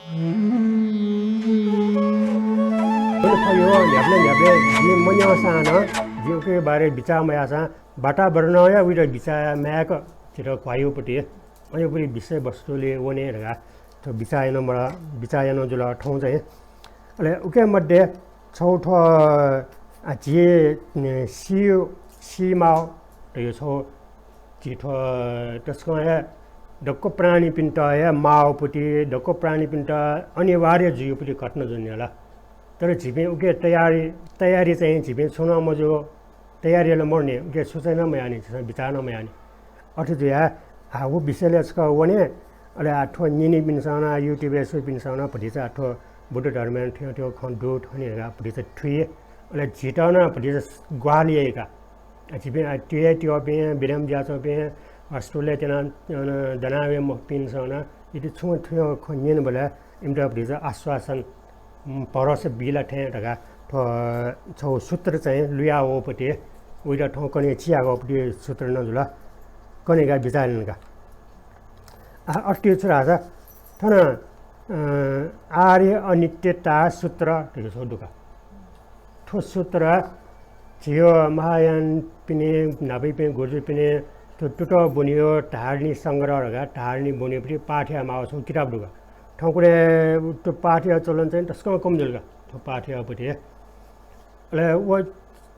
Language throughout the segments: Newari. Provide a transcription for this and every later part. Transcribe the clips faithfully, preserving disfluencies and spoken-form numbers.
थ्व यो न्ह्याबलें न्ह्याबलें जिं मन्यंसां नं, जिं उकिया बारे बिचाः मयाःसां, वातावरणया उइत बिचाः मयाय्क झीत ख्वाःयागुपट्टि, अज्याःगुपट्टि विषयवस्तुलय् वने धकाः थ्व बिचाः याना मला, बिचाः याना जुल थौं चाहिँ। अले उकिया मध्ये छगू थ्व, आ, झी, अ, सी, सी माः धइगु छगू झी थ्व तसकं हे दक्व प्राणीपिन्त हे माःगुपट्टि, दक्व प्राणीपिन्त अनिवार्य जुइगुपट्टि घटना जुल ला। तर झीपिं उके तयारी, तयारी चाहिँ झीपिं छुं नं मजू, तयारी याना मरुनि, उके सोचे नं मयाःनि, झीसं बिचाः नं मयाःनि। अथे जुयाः आ, व विषयलय् छकः वने, अले आ, थ्व न्यनीपिन्सं नं, YouTube-य् स्वइपिन्सं नं भतिचा थ्व बुद्ध धर्मय् थ्व थ्व खँ दु थनि धकाः भतिचा थुइ, अले झीत नं भतिचा ग्वाहालि याइ का। आ, झीपिं, आ, त्वःया त्वःपिं, बिरामी जुयाच्वंपिं, हस्पिटलय् त्यना, अन, दनावये मफुपिन्सं नं यदि छुं थुं खँ न्यनेबलय् इमित भतिचा आश्वासन, उम्, भरोसा बिल थें धकाः थ्व छगू सूत्र चाहिँ लुयावःगुपट्टि, उइत थौं कन्हय् चियावःगुपट्टि सूत्र नं जुल। कन्हय् का बिचाः याना का। आ, अथे छु धाःसा थन, अ, आर्य अनित्यता सूत्र धइगु छगू दु का। थ्व सूत्र झीगु महायानपिनि न्हापायापिं गुरुजुपिनि थ्व तुतः ब्वनीगु धारिणी संग्रह धकाः धारिणी ब्वनीगुपट्टि पाठ यायेमाःगु छगू किताब दु का। थौंकन्हय् थ्व पाठ यायेगु चलन चाहिँ तसकं कम जुल का, थ्व पाठ यायेगुपट्टि। अले व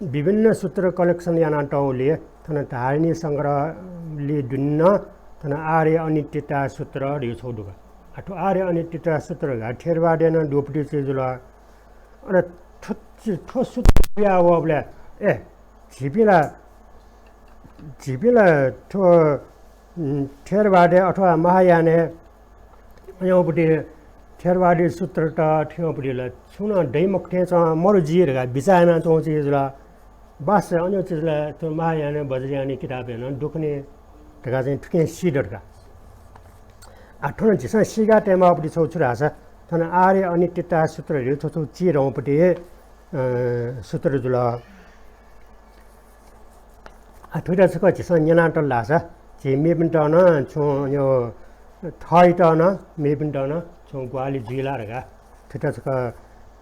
विभिन्न सूत्र collection यानातःगुलिं थन धारिणी संग्रहलय् दुने नं थन आर्य अनित्यता सूत्र धइगु छगू दु का। आ, थ्व आर्य अनित्यता सूत्र धकाः थेरवादय् नं दुगुपट्टि चिज जुल। अले थ्व, थ्व सूत्र लुयावःबलय्, ए, झीपिं ला, झीपिं ला थ्व, उम्, थेरवादय् अथवा महायानय् अज्याःगुपट्टि थेरवादी सूत्रत थज्याःगुपट्टि ला छुं नं दइ मखु थें च्वं, मरु जुइ धकाः बिचाः यानाच्वंगु चिज ला। बास, अज्याःगु चिज ला थ्व महायान वज्रयान किताबय् नं दु खनि धकाः चाहिँ थुकिं सी दत का। आ, थन झीसं सीका तयेमाःगुपट्टि छगू छु धाःसा, थन आर्य अनित्यता सूत्र धइगु थ्व छगू चिधंगुपट्टि, अ, सूत्र जुल। आ, थुइत छकः झीसं न्यनातल धाःसा, झी मेपिन्त नं छुं यो थःत नं मेपिन्त नं छुं ग्वाहालि जुइ ला धकाः थुइत छकः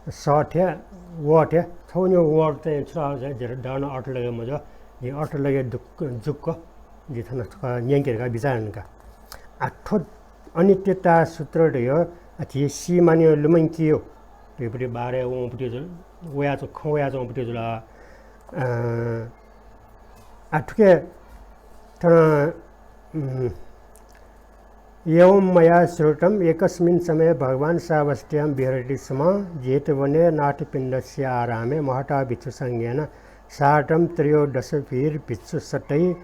सः थें, वः थें, छगू निगू word चाहिँ छु धाःसा झीत दन अर्थ लगे मजू, जिं अर्थ लगे दुक्क, जुक्क, जिं थन छकः न्यंके धकाः बिचाः याना का। आ, थ्व अनित्यता सूत्र धइगु, आ, झी सी मानियो लुमंकियो धइगुपट्टि बारे वंगुपट्टि जुल, वयाच्वं, खँ वयाच्वंगुपट्टि जुल। अ, आ, थुके थन, उम्, एवं मया श्रुतम् एकस्मिन् समये भगवान् श्रावस्त्यां विहरति स्म जेतवने नाथपिण्डस्य आरामे महता भिक्षुसंघेन सार्धं त्रयोदशभिर्भिक्षुशतैः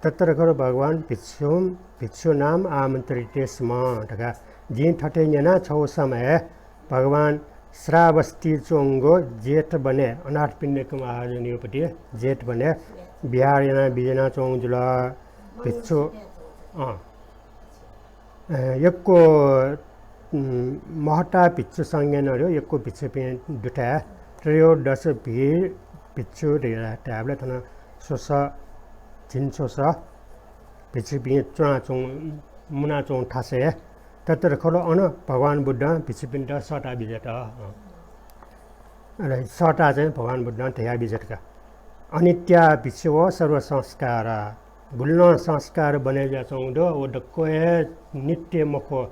तत्र खलु भगवान् भिक्षूं भिक्षूनाम् आमन्त्रिते स्म धकाः जिं थथे न्यना। छगू समयय् भगवान श्रावस्ती च्वंगु जेतवनय् अनाथपिण्डिक महाजनयोपति जेतवनय् विहार याना बिज्यानाच्वंगु जुल। भिक्षु, अँ, अ, यक्व, उम्, महता भिक्षु संघेन रे यक्व भिक्षुपिं दुथाय् त्रयोदश भि-, भिक्षु धया-, धायेबलय् थन स्वसः, झिंस्वसः भिक्षुपिं च्वनाच्वं-, मुनाच्वंगु थासय् तत्र खलु अन भगवान बुद्धं भिक्षुपिन्त सःता बिज्यात। अँ। अले सःता चाहिँ भगवान बुद्धं धया बिज्यात का। अनित्या भिक्षवः सर्व संस्कारा। गुलिं नं संस्कार बने जुयाच्वंगु दु, व दक्व हे नित्य मखु।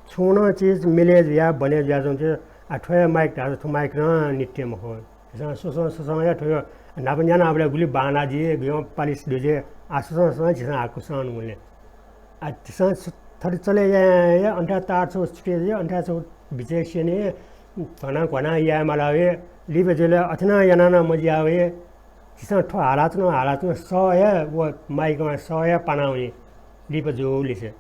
छुं नं चिज मिले जुयाः बने जुयाच्वंगु चिज, आ, थ्व हे माइक धाःसा थ्व माइक नं नित्य मखु। झीसं स्वसं स्वसं हे थ्व न्हापा न्यानाबलय् गुलि बांलाः जुइ, गुलिं पालिस दु जुइ, आ, स्वसं स्वसं झीसं हाकुसं नुगुलिं। आ, झीसं सु-, थथे चले याये, याये, अन्थाय् तार छगू छुटे जुइ, अन्थाय् छगू बिचय् स्यने, घ्वाना घ्वाना याये माल हे, लिपा जुल अथे नं याना नं मजिया हे। झीसं थ्व हालाच्वन, हालाच्वन सः हे व माइकं सः हे पाना वनी लिपा जूलिसे।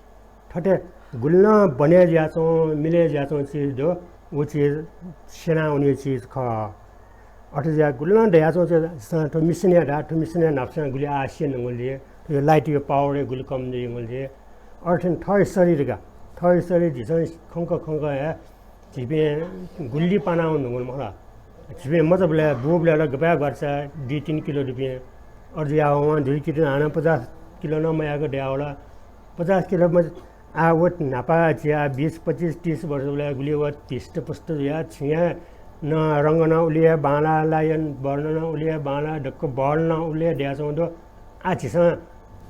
थथे गुलिं नं बने जुयाच्वं, मिले जुयाच्वं चिज दु, व चिज स्यना वनीगु चिज खः। अथे जुयाः गुलिं नं दयाच्वं चिज, झीसं थ्व मिसिनय् धाः, थ्व मिसिनय् न्हापां गुलि आः स्यने धुंकल जुइ, थ्व light-या power-या गुलि कम जुइ धुंकल जुइ। अथे थें थःगु शरीर का, थःगु शरीर झीसं खंक खंक हे झीपिं गुलि पाना वने धुंकल मखु ला। झीपिं मचाबलय्, बूबलय् ला गपाय् ग्वाचा दुई तीन किलो दुपिं। अथे जुयावं दुई किलो हानं पचास किलो नं मयाक दयावल। पचास किलो मज-, आः व न्हापा झी आः बिस, पच्चिस, तीस वर्ष बलय् गुलि व धिष्टपुष्ट जुयाः छिं नं रंग नं उलि हे बांलाः, लायन वर्ण नं उलि हे बांलाः, दक्व वर्ण नं उलि हे दयाच्वंगु दु। आः झीसं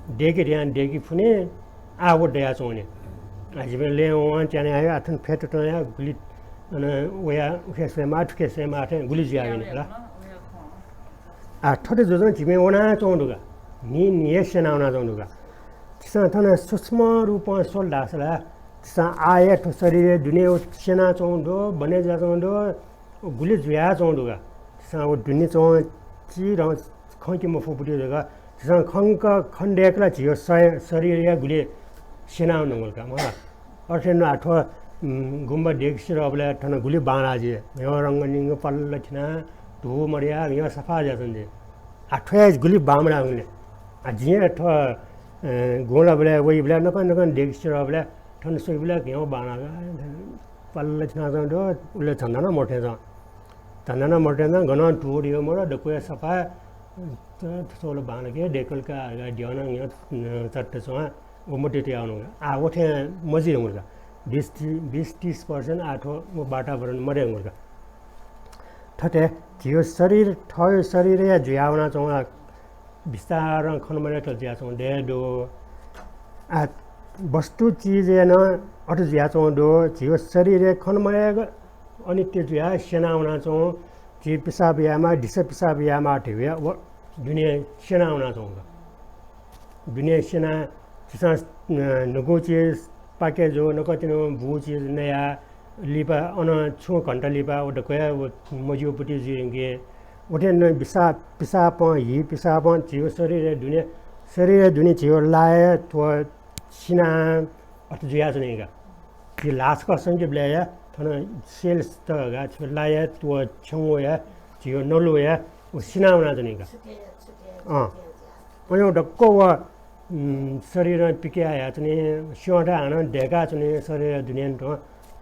दय्‌के धयां दय्‌के फुनि, आः व दयाच्वंनि। आः झीपिं लँय् वं त्याने हया, आः थन फ्यतुतं हया गुलि, अन वया उखे स्वयेमाः, थुखे स्वयेमाः थें गुलि जुयावनी ला। आः थथे जुजुं झीपिं वनाच्वंगु दु का। न्हि न्हि हे स्यना वनाच्वंगु दु का। झीसं थन सूक्ष्म रूपं स्वल धाःसा ला, झीसं आः हे थ्व शरीरय् दुने व स्यनाच्वंगु दु, बने जुयाच्वंगु दु, व गुलि जुयाच्वंगु दु का। झीसं व दुने च्वं चिधं खंके मफुगु पति जक झीसं खंक खनेदय्‌क ला झीगु स-, शरीरया गुलि स्यनावनागु का, मखु ला। अथे नं आः थ्व, उम्, गुम्बा दय्‌के सिधःबलय् थन गुलि बांलाः जुइ। म्हिगः रंग निंग पल्ल थिनाः धू मदयाः म्हिगः सफा जुयाच्वन जुइ। आः थ्व हे गुलि बांमलाःगुलिं। आः जिं थ्व, अ, गुंलाबलय् वइबलय् नकं नकं दय्‌के सिधःबलय् थन स्वइबलय् म्हिगः बांलाः, पल्ल थिनाच्वंगु दु, उलि झन्दा नं मदु थें च्वं। झन्दा नं मदु थें च्वं, गनं धू धइगु मदु, दक्व हे सफा, अ, थ्व ला बांलाक दय्‌कल का, ढ्यः नं म्हिगः, अ, चट्ट च्वं। व मते तयावनागु का। आः व थें मजुइधुंगु का। बिस ति-, बिस तीस वर्ष नं आः थ्व व वातावरण मदयेधुंगु का। थथे झीगु शरीर, थःगु शरीरया जुयावनाच्वंगु ला बिस्तारं खने मदय्‌क जुयाच्वंगु दये दु। आः वस्तु चिजय् नं अथे जुयाच्वंगु दु। झीगु शरीरय् खने मदय्‌क अनित्य जुयाः स्यनावनाच्वंगु, झी पिसाब यायेमाः, दिसा पिसाब यायेमाः धइगु हे व दुने स्यनावनाच्वंगु का। दुने स्यनाः झीसं, अ, न्हूगु चिज पाके जू, नकतिनि बूगु चिज नयाः लिपा अन छुं घण्टा लिपा व दक्व हे व मज्यूगु पति जुइधुंकी। व थें नं बिसा-, पिसाबं, हि पिसाबं झीगु शरीरया दुने, शरीरया दुने झीगु लाय् थ्व सिनाः अथे जुयाच्वनी का। झी ल्हाः छकः संकेबलय् हे थन cells त का, झीगु लाय् थ्व छ्यंगु हे, झीगु नलु हे व सिनावनाच्वनी का। अँ। अन दक्व व, उम्, शरीरं पिकयाः हयाच्वनी, स्यंथाय् हानं दय्‌काच्वनी, शरीरया दुने नं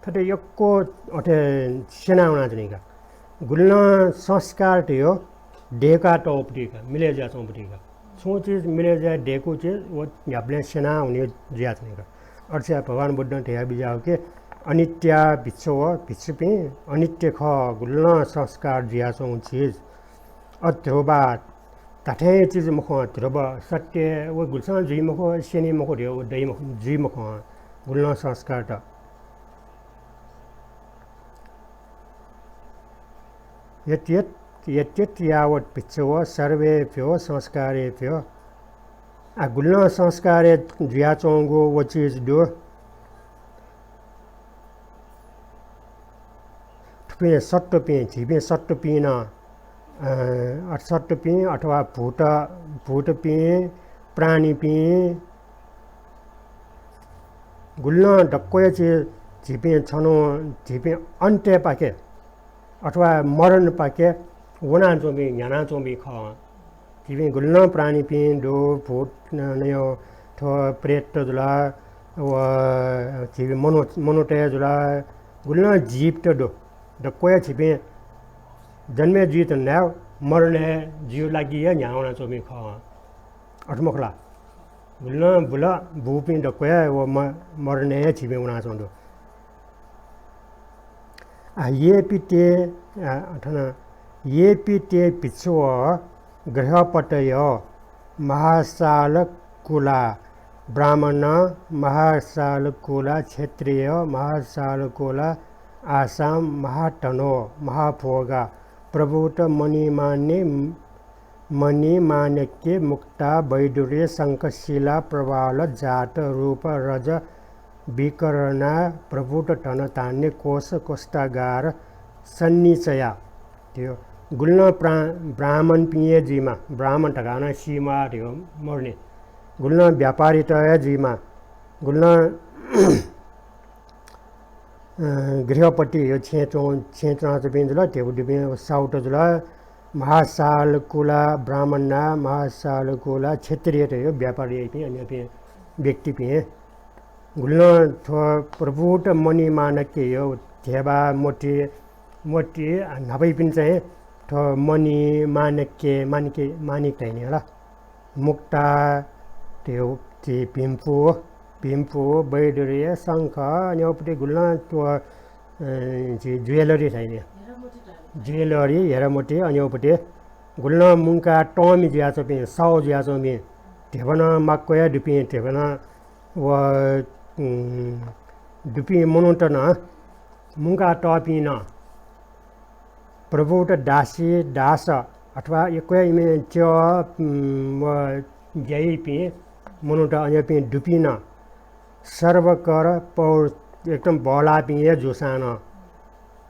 थथे यक्व अथे स्यनावनाच्वनी का। गुलिं नं संस्कार धइगु दय्‌कातःगु पति का, मिलय् जुयाच्वंगु पति का। छुं चिज मिलय् जुयाः दय्‌कूगु चिज व न्ह्याबलें स्यनावनी जुयाच्वनी का। अथे जुयाः भगवान बुद्धं धयाबिज्याःगु कि अनित्या भिक्षवः, भिक्षुपिं, अनित्य खः गुलिं नं संस्कार जुयाच्वंगु चिज। अध्रुवा, धात्थें चिज मखु, ध्रुव, सत्य, व गुलिसं जुइ मखु, स्यनी मखु धइगु, व दइ मखु, जुइ मखु, गुलिं नं संस्कार त। यत् यत्, यत् यत् यावत् भिक्षवः सर्वेभ्यो संस्कारेभ्यो। आ, गुलिं नं संस्कारय् जुयाच्वंगु व चिज दु। थुपिं सत्त्वपिं, झीपिं सत्त्वपिं नं, अ, अथ सत्त्वपिं अथवा भूत, भूतपिं, प्राणीपिं, गुलिं नं दक्वया चिज झीपिं छन्हु, झीपिं अन्त्यपाखे अथवा मरणपाखे वनाच्वंपिं, न्ह्यानाच्वंपिं खः। झीपिं गुलिं नं प्राणीपिं दु, भूत न-, नयो, थ्व प्रेत जुल, व झीपिं मनु-, मनूत हे जुल, गुलिं नं जीवत दु। दक्वया झीपिं जन्मय् जुइत नाय्, मरणय् जुइगु लागि हे न्ह्याः वनाच्वंपिं खः। अथे मखु ला? गुलिं नं बुल, बूपिं दक्व हे व म-, मरणय् हे झीपिं वनाच्वंगु दु। आ, येऽपि ते, आ, अथन, येऽपि ते भिक्षवः गृहपतयो महासालकुला ब्राह्मणा महासालकुला क्षत्रियो महासालकुला आसां महाधनो महाभोगा प्रभूत मणिमाने मणिमाणिक्य मुक्ता वैडूर्य शंखशिला प्रवाल जात रूप रज विकरणा प्रभूत धन धान्य कोष कोष्ठागार सन्निचया। धयो। गुलिं नं प्रा-, ब्राह्मणपिं हे जुइमा, ब्राह्मण धकाः नं सीमा धयो मरुनि। गुलिं नं व्यापारीत हे जुइमा, गुलिं नं अ, गृहपति, यो छेँ च्वं-, छेँ च्वनाच्वंपिं जुल, ध्यबा दुपिं साहुत जुल, महासालकुला ब्राह्मणा, महासालकुला क्षत्रियत, यो व्यापारी याइपिं, अन्यपिं व्यक्तिपिं। गुलिं नं थ्व प्रभूत मणिमाणिक्य, यो ध्यबा, मोती, मोती, आ, न्हापायापिं चाहिँ थ्व मणि, माणिक्य, माणिक्य, माणिक धाइने हला। मुक्ता, त्यो, ति भिंपु, भिम्पु, बैडुरी, शंख, अन्योपट्टि गुल्हं व, अ, जि-, ज्वेलरी धाइ नि। ज्वेलरी, हेरामोटी, अन्योपट्टि गुल्हं मुंका तःमि जुयाच्वंपिं, साउ जुयाच्वंपिं, ध्यबा नं माक्व हे दुपिं, ध्यबा नं व, उम्, दुपिं मनूत नं, मुंका तःपिं नं, प्रभुत दासी दास अथवा यक्व हे इमि च्यः, उम्, व ज्याइपिं मनूत अन्योपिं दुपिं नं, सर्वकर पौर एकदम बहलापिं हे जूसां नं,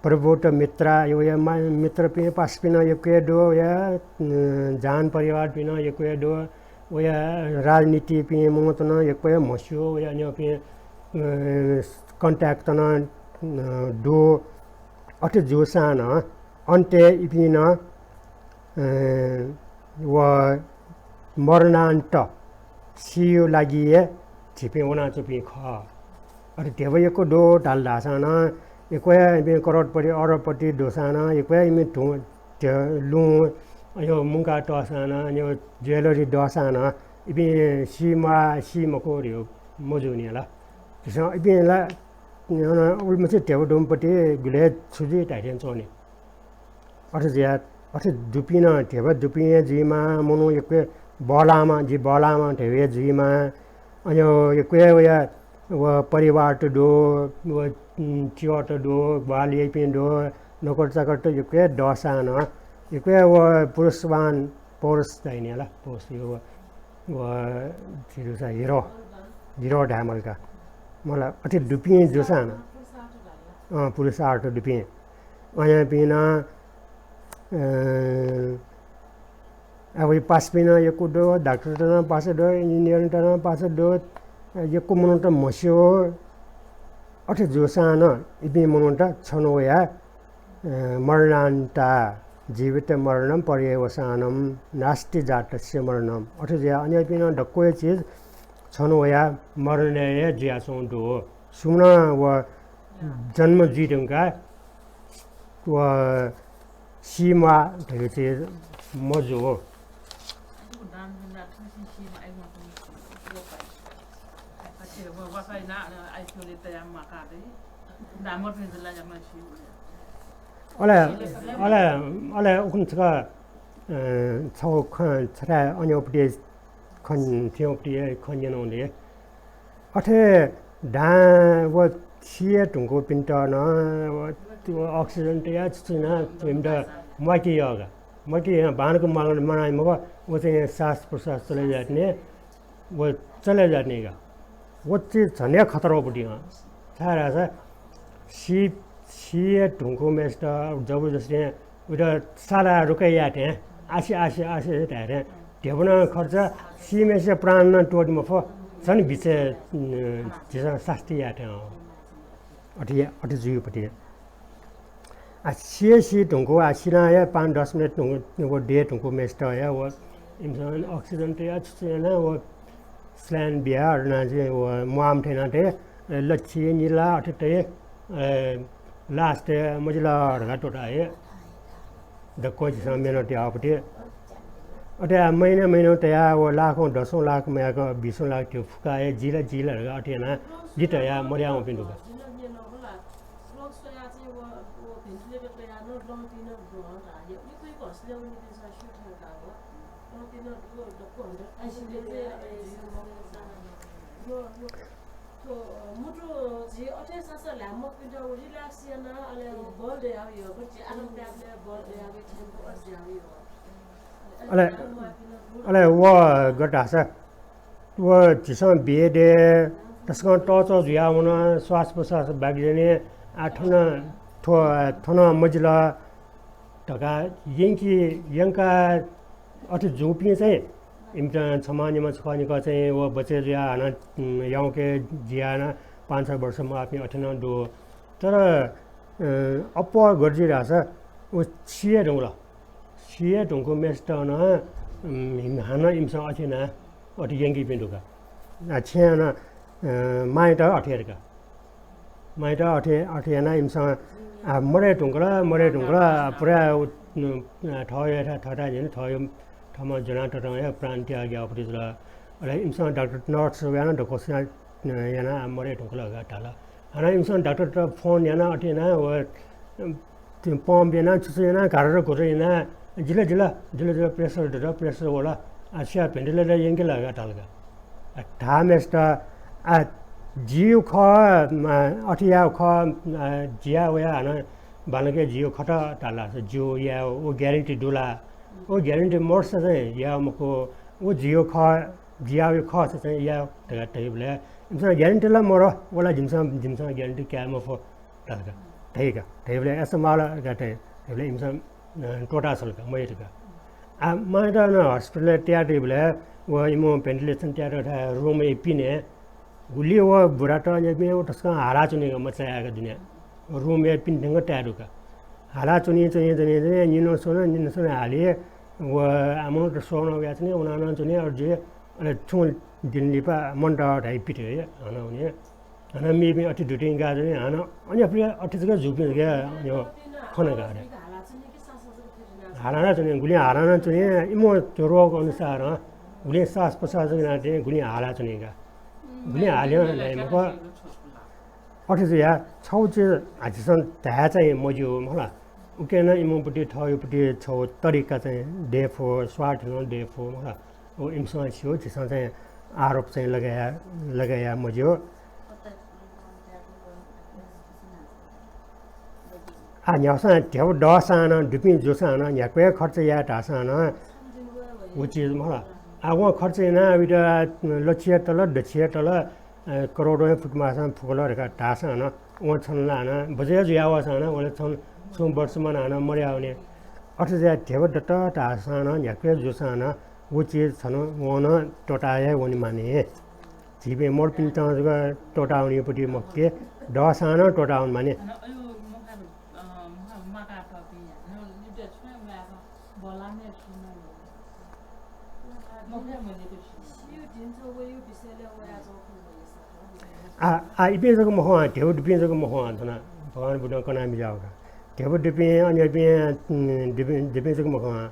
प्रभुत मित्र, वया मा-, मित्रपिं पासापिं नं यक्व हे दु, वया, उम्, जान परिवारपिं नं यक्व हे दु, वया राजनीतिपिं मनूत नं यक्व हे म्हस्यू, वया अन्योपिं, अ, contact नं, अ, दु। अथे जूसां नं अन्त्यय् इपिं नं, अ, व मरणान्त सीयु लागि हे झीपिं वनाच्वंपिं खः। अथे ध्यबा यक्व दु धाल धाःसां नं, यक्व हे इपिं करोडपति, अरबपति दुसां नं, यक्व हे इमि धुं, ध्य-, लुँ, अयो मुंका तःसां नं, अयो ज्वेलरी दःसां नं, इपिं सी म्वाः, सी मखु धयो मजू नि ला। झीसं इपिं ला, अन उलिमछि ध्यबा दुम्हपति गुले छु जुइ धाइथें च्वने। अथे जुया, अथे दुपिं नं ध्यबा दुपिं हे जुइमा, मनू यक्व हे बहलामा, जि बहलामा ध्यबा हे जुइमा। अन यक्व हे वया व परिवारत दु, व, उम्, च्यःत दु, ग्वाहालि याइपिं दु, नोकर चाकरत यक्व हे दःसां नं, यक्व हे व पुरुषवान पौरुष धाइ नि ला, पौरुष यो व, व, झी दुसा हिरो, हिरो धायेमाल का। मला अथे दुपिं जूसां नं, अँ, पुरुषार्थ दुपिं। अय्‌पिं नं, अ, अब पासापिं नं यक्व दु, डाक्टरत नं पासा दु, इन्जिनियरत नं पासा दु, यक्व मनूत म्हस्यू। अथे जूसां नं इपिं मनूत छन्हु वयाः, अ, मरणान्ता, जीवित मरणं पर्यवसानं नास्ति जातस्य मरणम्। अथे जुयाः अन्योपिं नं दक्व हे चिज छन्हु वयाः मरणय् हे जुयाच्वंगु दु। सुमनं व जन्म जुइ धुंकाः व सी म्वाः धइगु चिज मजू। अले, अले, अले उखुन्हु छकः, अ, छगू खँ, छथाय् अन्योपट्टि खँ, थ्यंपट्टि खँ न्यनागु दु। अथे धां व सिये धुंकूपिन्त नं व, व oxygen तयाः छु छु यानाः इमित म्वाके यः का। म्वाके यानाः बांलाक म्वाना, म्वाना मखु, व चाहिँ श्वास प्रश्वास चले जुयाच्वनी, व चले जुयाच्वनी का। व चाहिँ झन हे खतरापट्टि हं। छाय्धाःसा सी, सिये धुंकूम्हय्सित जबरजस्ती उइत साला रुकय् याये थें आसे, आसे, आसे धाये थें ध्यबा नं खर्च, सीम्हय्सित प्राण नं त्वःते मफु, झन बिचय्, अ, झीसं सास्ती याये थें हं। अथे, अथे जुइपट्टि। आ, सिये सी धुंकू, आ, सिनाः हे पाँच दस मिनेट धुंकू, व दये धुंकूम्हय्सित हे व इमिसं oxygen तयाः छु छु यानाः व saline बियाः अथे यानाः चाहिँ व म्वाःम्ह थें यानाः तये, लच्छि निला अथे तये, अ, last मजिल धकाः त्वःताः हे। दक्व झीसं मेहनत याःपट्टि। अथे आ, महिना महिना तयाः व लाखौँ दसौँ लाख मयाक बिसौँ लाख थ्यू फुकाः हे जिला जिला धकाः अथे यानाः लित तयाः मदयावंपिं दु का। थ्व, अ, मुटु झी अथे सासा ल्हाय्‌म्हपिन्त व relax याना, अले व बल दयावयो, बच्ची आराम दयावले बल दयावयो, थ्यंक अझ दयावयो। अले, अले व गथे धाःसा, व झीसं बेडय् तसकं तःचः जुयावन, श्वास प्रश्वास बाकि जने, आ, थन, थ्व, थन मजिल धकाः यंकी, यंका अथे जूपिं चाहिँ इमित छम्ह निम्ह छकः निकः चाहिँ व बचय् जुयाः हानं, उम्, याउँके जियाः हानं पाँच छ वर्ष म्वाःपिं अथे नं दु। तर, अ, अप्वः गथे जुइ धाःसा व सिये धुंकल। सिये धुंकूम्हय्सित नं, उम्, हानं इमिसं अथे यानाः अथे यंकीपिं दु का। आ, छेँय् हानं, अ, मांयात अथे यात का। मांयात अथे, अथे यानाः इमिसं, आ, मदये धुंकल, मदये धुंकल, आ, पुरा उ, नु, आ, थः हे, थः, थःथाय् न्ह्यःने थः हे, थःम्हं ज्वनाः ततं हे प्राण त्याग याःपट्टि जुल। अले इमिसं डाक्टर नर्स वयाः नं दक्व सिनाः यानाः मरे धुंकल धकाः धाल। हानं इमिसं डाक्टरत फोन यानाः अथे यानाः व, अ, त्यो पम्प यानाः छु छु यानाः घारर घुरर यानाः जिल जिल, जिल जिल प्रेसर दत, प्रेसर वल, आ, स्या भेन्टिलेटर यंके ला धकाः धाल का। आ, धाःम्हेसित, आ, जियो खः, अ, अथे याः खः, अ, जिया वया हानं बांलाक जियो खत धाल ला, जियो याये व ग्यारेन्टी दु ला? व ग्यारेन्टी मदुसा चाहिँ याये मखु, व जियो खः, जियावया खःसा चाहिँ याये धकाः धइबलय् इमिसं ग्यारेन्टी ला मदु, व ला जिमिसं, जिमिसं ग्यारेन्टी काये मफु धकाः धइ का। धइबलय् अय्‌सा माल धकाः धइ, धइबलय् इमिसं, अ, त्वःता सल का, मयात का। आ, मायात नं हस्पिटलय् तयातइबलय् व इमिगु भेन्टिलेसन तयातःगु रुमया पिने गुलि व बुरात न्ह्यःपिं व तसकं हालाच्वनी का, मचायाः का दुने। रुमया पिने थ्यंक ताये दु का। हालाच्वनी, च्वनी, च्वनी, च्वनी, निन्हु स्वना, निन्हु स्वना हाली, व आः मनूत स्वःगु वयाच्वनी, वनानं च्वनी, अले जुइ, अले छुं दिं लिपा मन्त धाइ पित हे, हानं वनी। हानं मेपिं अथे दुथ्यंकाः च्वनी, हानं अन अथे जक जूपिं जक खना का। हालानं च्वनी, गुलिं हालानं च्वनी, इमिगु त्यो रोग अनुसारं गुलिं सास प्रसास यानाः तये, गुलिं हालाच्वनी का। गुलिं हाले धाइ मखु। अथे जुयाः छगू चिज झीसं धाये चाहिँ मज्यू मखु ला। उकिं नं इमिगु पति थःगु पति छगू तरिका चाहिँ दयेफु, स्वार्थ नं दयेफु मखु ला। व इमिसं स्यू, झीसं चाहिँ आरोप चाहिँ लगाया, लगाया मज्यू। आ, न्ह्याःसां ध्यबा दःसां नं, दुपिं जूसां नं, न्ह्याक्व हे खर्च याये धाःसां नं व चिज मखु ला। आ, वं खर्च यानाः वइत लक्षया तल, दक्षया तल, अ, करोडौं हे फुकेमाःसां फुकल धकाः धाःसां नं, वं छन्हु ला हानं बचय् जुया वःसां नं, वं ला छन्हु छुं वर्षम्ह नं हानं मदया वनी। अथे जुयाः ध्यबा दत धाःसां नं, न्ह्याक्व हे जूसां नं, व चिज छन्हु वं नं त्वःता हे वने मानि। झीपिं मदुपिन्त जक त्वःता वनीगु पति मखु कि, दःसां नं त्वःता वने मानि। आ, आ, इपिं जक मखु, आ, ध्यबा दुपिं जक मखु, आ, थन भगवान बुद्धं कना बिज्याःगु का। ध्यबा दुपिं, अन्यपिं, उम्, दुपिं, दुपिं जक मखु, आ।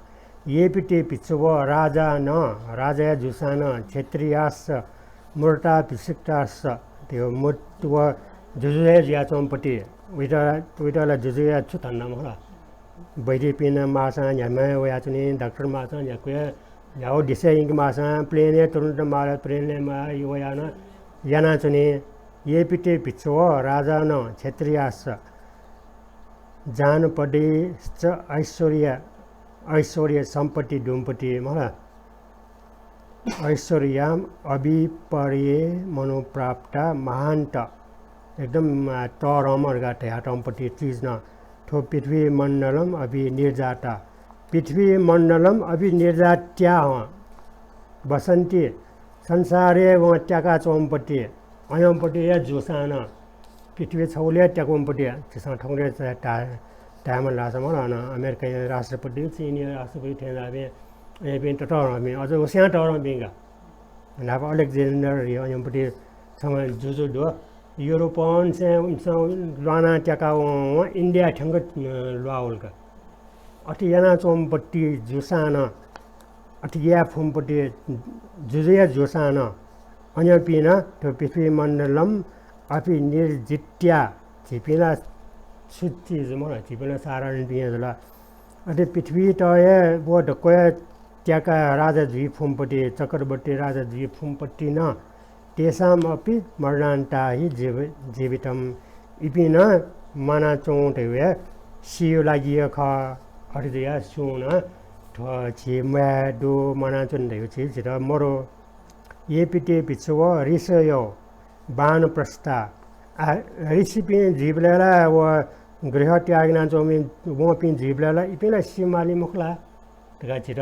येऽपि ते भिक्षवो राजानः, राजा हे जूसां नं, क्षत्रियाश्च, मृताभिषिक्ताश्च, त्यो मृत व जुजु हे जुयाच्वंपति, वइत, वइत ला जुजुया छु धन्दा मखु ला। वैद्यपिं नं माःसां न्ह्याम्ह हे वयाच्वनी, डाक्टर माःसां न्ह्याक्व हे न्ह्यागु देशय् यंके माःसां प्लेनय् तुरुन्त माः, प्लेनय् माः, वयाः नं यानाच्वनी। येऽपि ते भिक्षवो राजानः क्षत्रियाश्च जानपदाश्च ऐश्वर्य, ऐश्वर्य सम्पत्ति दुम्पत्ति मखु ला। ऐश्वर्याम् अभिपर्यये मनोप्राप्ता महान्त। एकदम, आ, तःधंम्ह धकाः धयातःम्ह पति चिज नं। थ्व पृथ्वीमण्डलम् अभिनिर्जाता। पृथ्वीमण्डलम् अभिनिर्जात्याः वसन्ति। संसारय् वं त्याकाच्वंम्ह पति, अयंम्ह पति हे जूसां नं, पृथ्वी छगुलिइ त्याकूम्ह पति, झीसं थौंकन्हय् धा-, धायेमाल धाःसा मखु ला, अन अमेरिकाया राष्ट्रपति, चीनया राष्ट्रपति थें धाःपिं, अयंपिं ततःधंपिं, अझ वस्यां तःधंपिं का। न्हापा अलेक्जेन्डर हे अयंपति छम्ह जुजु दु। युरोपंनिसें इमिसं ल्वानाः त्याका वं, वं इन्डिया थ्यंक, अ, ल्वाः वल का। अथे यानाच्वंम्ह पति जूसां नं, अथे याये फुम्ह पति जुजु हे जूसां नं, अयंपिं नं थ्व पृथ्वीमण्डलम् अभिनिर्जित्या, झीपिं ला छु चिज मखु ला, झीपिं ला साधारणपिं हे जुल। अथे पृथ्वीत हे व दक्व हे त्याकाः राजा जुइ फुम्ह पति, चक्रवर्ती राजा जुइ फुम्ह पति नं, तेषाम् अपि मरणान्ता हि जीव-, जीवितम्। इपिं नं म्वानाच्वंगु धइगु हे सीगु लागि हे खः। अथे जुयाः सुं नं थ्व झी म्वाये दु, म्वानाच्वने धइगु झी, झीत मदु। येऽपि ते भिक्षवो ऋषयो वानप्रस्था। आ, ऋषिपिं जुइबलय् ला व गृह त्याग यानाच्वंपिं वंपिं जुइबलय् ला इपिं ला सी माली मखु ला धकाः झीत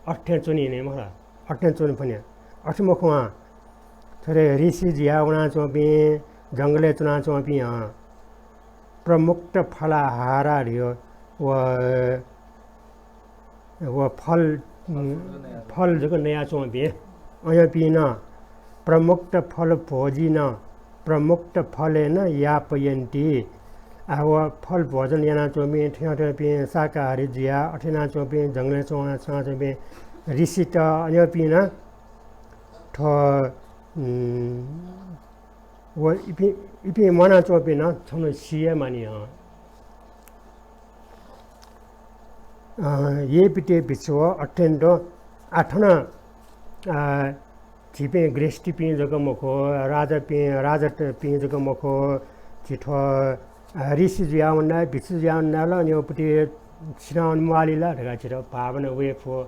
अथे च्वनी ने मखु ला, अथे च्वने फुने। अथे मखु आ, थ्व ऋषि जुया वनाच्वंपिं, जंगलय् च्वनाच्वंपिं, अँ, प्रमुक्त फलाहारा धइगु व व फल, फल जक नयाच्वंपिं, अयंपिं नं प्रमुक्त फल भोजिन, प्रमुक्त फलेन यापयन्ति। आ, व फल भोजन यानाच्वंपिं, थ्यंथ्यंपिं शाकाहारी जुयाः अथे यानाच्वंपिं, जंगलय् च्वं-, च्वनाच्वंपिं ऋषित, अयंपिं नं थ्व, उम्, व इपिं, इपिं म्वानाच्वंपिं नं छन्हु सी हे मानि हं। अ, येऽपि ते भिक्षवः अत्यन्त, आ, थन, अ, झीपिं गृहस्थीपिं जक मखु, राजापिं, राजापिं जक मखु, झी थ्व, अ, ऋषि जुयावना, भिक्षु जुयावना ला, अन उपिं सिनावन म्वाली ला धकाः झीत भावना वये फु।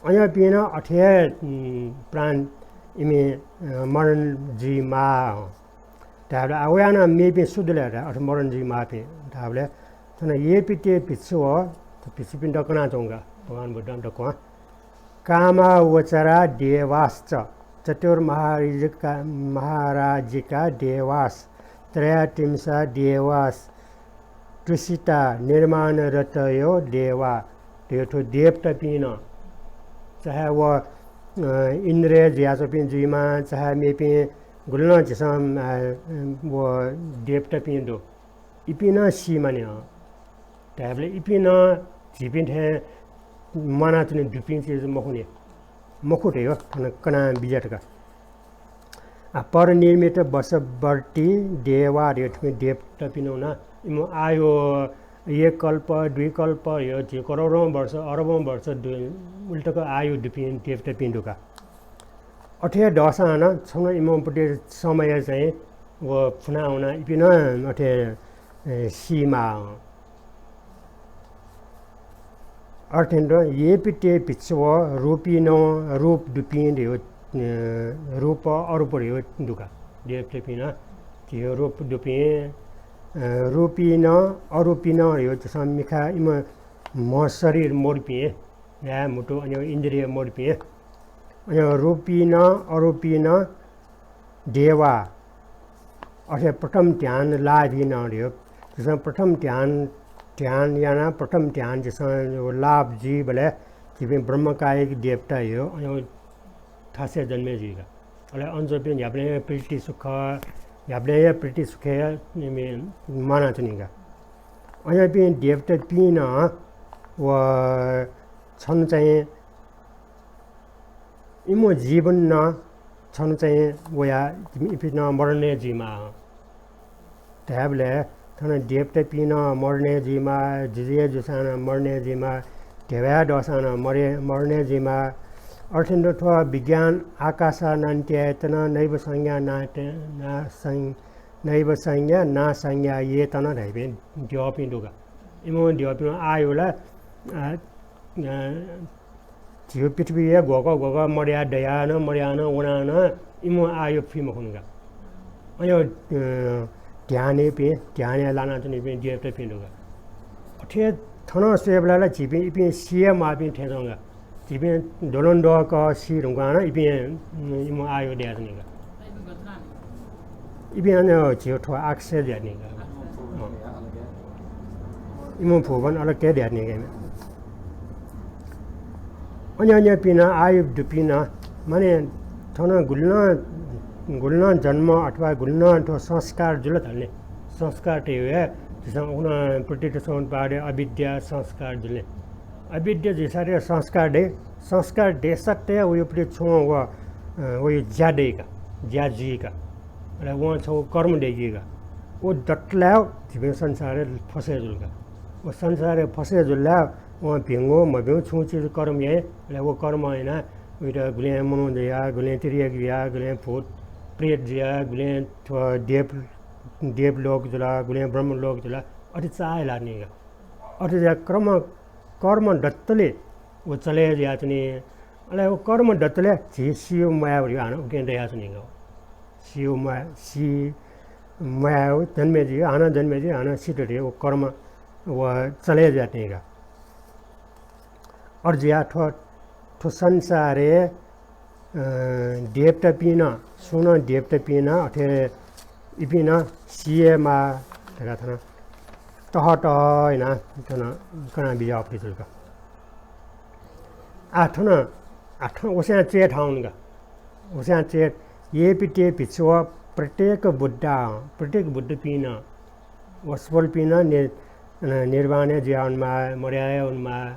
अय्‌पिं नं अथे हे, उम्, प्राण इमि, अ, मरण जुइमाः। धायेबलय्, आ, वयाः नं मेपिं सु दु ले धाः, अथे मरण जुइमाःपिं धायेबलय्, थन येऽपि ते भिक्षवः, भिक्षुपिन्त कनाच्वंगु का, भगवान बुद्धं दक्वं। कामावचरा देवाश्च, चतुर्महाराजिका, महाराजिका देवाश्च, त्रयात्रिंशा देवाश्च, तुषिता निर्माणरतयो देवा, धयो थ्व देवतापिं नं, चाहे व, अ, इन्द्र जुयाच्वंपिं जुइमा, चाहे मेपिं गुलि नं झीसं, अ, व देवतापिं दु। इपिं नं सी मानि हं। धायेबलय् इपिं नं झीपिं थें म्वानाच्वने दुपिं चिज मखु नि, मखु धयो थन कना बिज्यात का। आ, परनिर्मित वशवर्ती देवा धयो थुपिं देवतापिं नं, इमु आयु एक कल्प, दुई कल्प, यो झी करोडौं वर्ष, अरबौं वर्ष दु, उलि तक आयु दुपिं देवतापिं दु का। अथे दःसां नं छन्हु इमं प्रति समय चाहिँ व फुना वना इपिं नं अथे, ए, सीमाः। अर्थेन येऽपि ते भिक्षवः रूपिनं, रूप दुपिं धयो, अ, रूप अरूप धयो दु का। देवतापिं नं झीयो रूप दुपिं, अ, रूपिनं अरूपिनं धयो झीसं मिखा इमं म्ह शरीर मदुपिं, न्हाय् म्हुतु अन इन्द्रिय मदुपिं, अन रूपिनं अरूपिनं देवा, अथे प्रथम ध्यान लाभिनं धयो। झीसं प्रथम ध्यान, ध्यान यानाः प्रथम ध्यान झीसं लाभ जुइबलय् झीपिं ब्रह्मकायिक देवता धयो अन थासय् जन्मे जुइका। अले अन च्वंपिं न्ह्याबलें हे प्रीति सुख, न्ह्याबलें हे प्रीति सुखय् इमि म्वानाच्वनीका। अय्‌पिं देवतापिं नं व छन्हु चाहिँ इमु जीवन नं छन्हु चाहिँ वया इपिं नं मरणय् जुइमाः। धायेबलय् थन देवतापिं नं मरणय् जुइमाः, जुजुया जुसां नं मरणय् जुइमाः, ध्यबाया दःसां नं मरे-, मरणय् जुइमाः। अर्थेन थ्व विज्ञान आकाशानन्त्यायतन नैव संज्ञा नाते-, ना सं-, नैव संज्ञा ना संज्ञायेतन धाइपिं द्यःपिं दु का। इमु द्यःपिं आयु ला, आ, आ, झीगु पृथ्वीया ग्वःगः ग्वःगः मदया दयाः नं, मदयाः नं, वनाः नं इमु आयु फुइ मखुनु का। अन, अ, ध्यानय्‌पिं, ध्यानय् लानाच्वनीपिं देवतापिं दु का। अथे थनं स्वयेबलय् ला झीपिं इपिं सिये माःपिं थें च्वं का। झीपिं द्वलं द्वःकः सी धुंकाः नं इपिं, अ, इमु आयु दयाच्वनी का। इपिं अन झीगु थ्व आकाशय् जुयाच्वनी का। अँ। इमु भुवन अलग हे दयाच्वनी का। अन्य अन्यपिं नं आयु दुपिं नं, माने थन गुलि नं, गुलि नं जन्म अथवा गुलि नं थ्व संस्कार जुल धाल नि। संस्कार धयो हे झीसं उन प्रतीत समुत्पादय् अविद्या संस्कार जुल नि। अविद्या जुइसाथं संस्कार दइ, संस्कार दय्‌साथं वयापट्टि छुं व, अ, वया ज्या दइ का, ज्या जुइ का। अले वं छगू कर्म दय्‌की का। व दतले झीपिं संसारय् फसय् जुल का। व संसारय् फसय् जुल ला वं भिंगु मभिंगु छुं चिज कर्म याइ। अले व कर्म यानाः वइत गुलें मनू जुया, गुलें तिर्यक जुया, गुलें भूत प्रेत जुया, गुलें थ्व देव, देवलोक जुला, गुलें ब्रह्मलोक जुला, अथे चाःहिलाच्वनी का। अथे जुयाः कर्म, कर्म दतले व चले जुयाच्वनी। अले व कर्म दतले झी सियो म्वाये धयो हानं उकें दयाच्वनीगु। सियो म्वाये, सी म्वाये जन्मे जुइ, हानं जन्मे जुइ, हानं सित धयो व कर्म व चले जुयाच्वनीगु। अथे जुयाः थ्व, थ्व संसारय् अ, देवतापिं नं, सुं नं देवतापिं नं अथे इपिं नं सिये माः धकाः थन तह तह यानाः थन कना बिज्याःगु जुल का। आः थन, आः थन वस्यां च्वय् थाहां वनी का। वस्यां च्वय्, येऽपि ते भिक्षवः प्रत्येकबुद्धाः, प्रत्येक बुद्धपिं नं, वसपोलपिं नं नि-, निर्वाणय् जुयाः वनेमाः, मदयाः वनेमाः,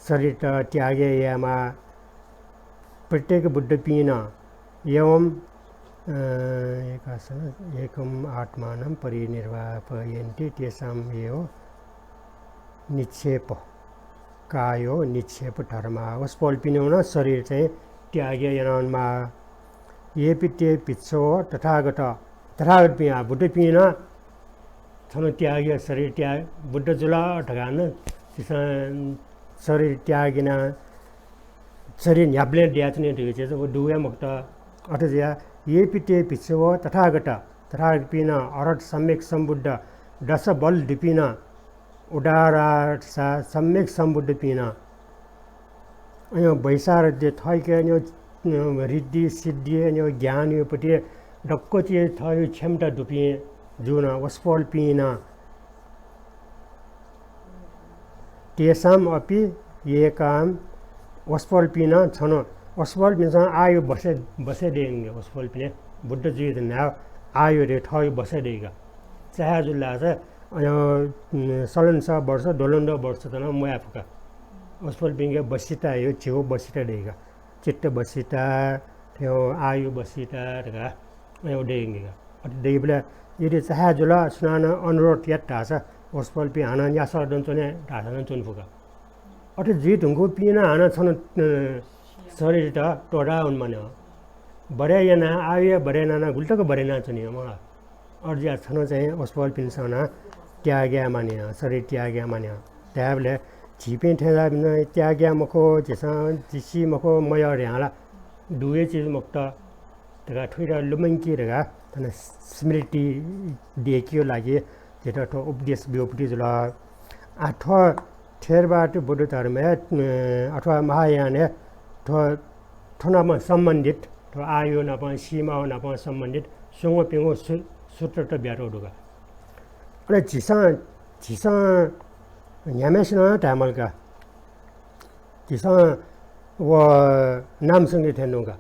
शरीर त्याग यायेमाः, प्रत्येक बुद्धपिं नं एवं अ, एकं आत्मानं परिनिर्वापयन्ति तेषामेव निक्षेप कायो निक्षेप धर्मा। वसपोलपिनिगु नं शरीर चाहिँ त्याग यानावनेमाः। येपि ते भिक्षवो तथागत, तथागतपिं, आ, बुद्धपिं नं छन्हु त्याग या, शरीर त्याग, बुद्ध जुल धकाः नं झीसं शरीर त्याग यानाः शरीर न्ह्याबलें दयाच्वनी धइगु चिज व दु हे मखुत। अथे जुयाः येपि ते भिक्षवो तथागत, तथागतपिं नं अरहत सम्यक सम्बुद्ध दश बल दुपिं नं उदारार्थ सा सम्यक सम्बुद्धपिं नं अय्‌नं वैशारद्य थःके अय्‌नं, अ, रिद्धि सिद्धि अय्‌नं ज्ञानयो पति दक्व चिज थःयो क्षमता दुपिं जुन वसपोलपिं नं तेषाम् अपि येकां वसपोलपिं नं छन्हु वसपोलपिन्सं आयु बसे, बसे दयेगु वसपोलपिं बुद्ध जुइ धुनाः आयु रे थःयो बसे दयेगु। चाहे जुल धाःसा अय्‌नं, उम्, सलंस वर्ष, द्वलंद्वः वर्ष तं म्वाये फुका। वसपोलपिंके बसिता यो झिगू बसिता दयेगु। चित्त बसिता, थ्यो आयु बसिता धकाः अय्‌नं दयेगु। अथे दइबलय् यदि चाहे जुल सुनानं अनुरोध यात धाःसा वसपोलपिं हानं न्यासः दन च्वने धाःसा नं च्वने फुका। अथे जुइ धुंकूपिं नं हानं छन्हु, अ, शरीरत त्वःता वनेमानि। बढे यानाः आयुया बढे यानाः गुलि तक बढे यानाच्वनी मला। अथे जुयाः छन्हु चाहिँ वसपोलपिन्सं नं त्याग यायेमानि, शरीर त्याग यायेमानि। धायेबलय् झीपिं थेंज्याःपिन्सं त्याग याये मखु, झीसं झी सी मखु, मयः धयां ला दु हे चिज मखुत धकाः थुइत लुमंकी धकाः थन स्मृति दयेकेयो लागि झीत थ्व उपदेश ब्यूगु पति जुल। आ, थ्व थेरवाद बुद्ध धर्मय्, अ, अथवा महायानय् थ्व, थ्व नाप सम्बन्धित, थ्व आयु नाप, सीमायो नाप सम्बन्धित स्वंगू प्यंगू सु-, सूत्रत बियातःगु दु का। अले झीसं, झीसं न्ह्याम्हय्‌सिनं धायेमाल का। झीसं व नामसंगीत थें नुगः।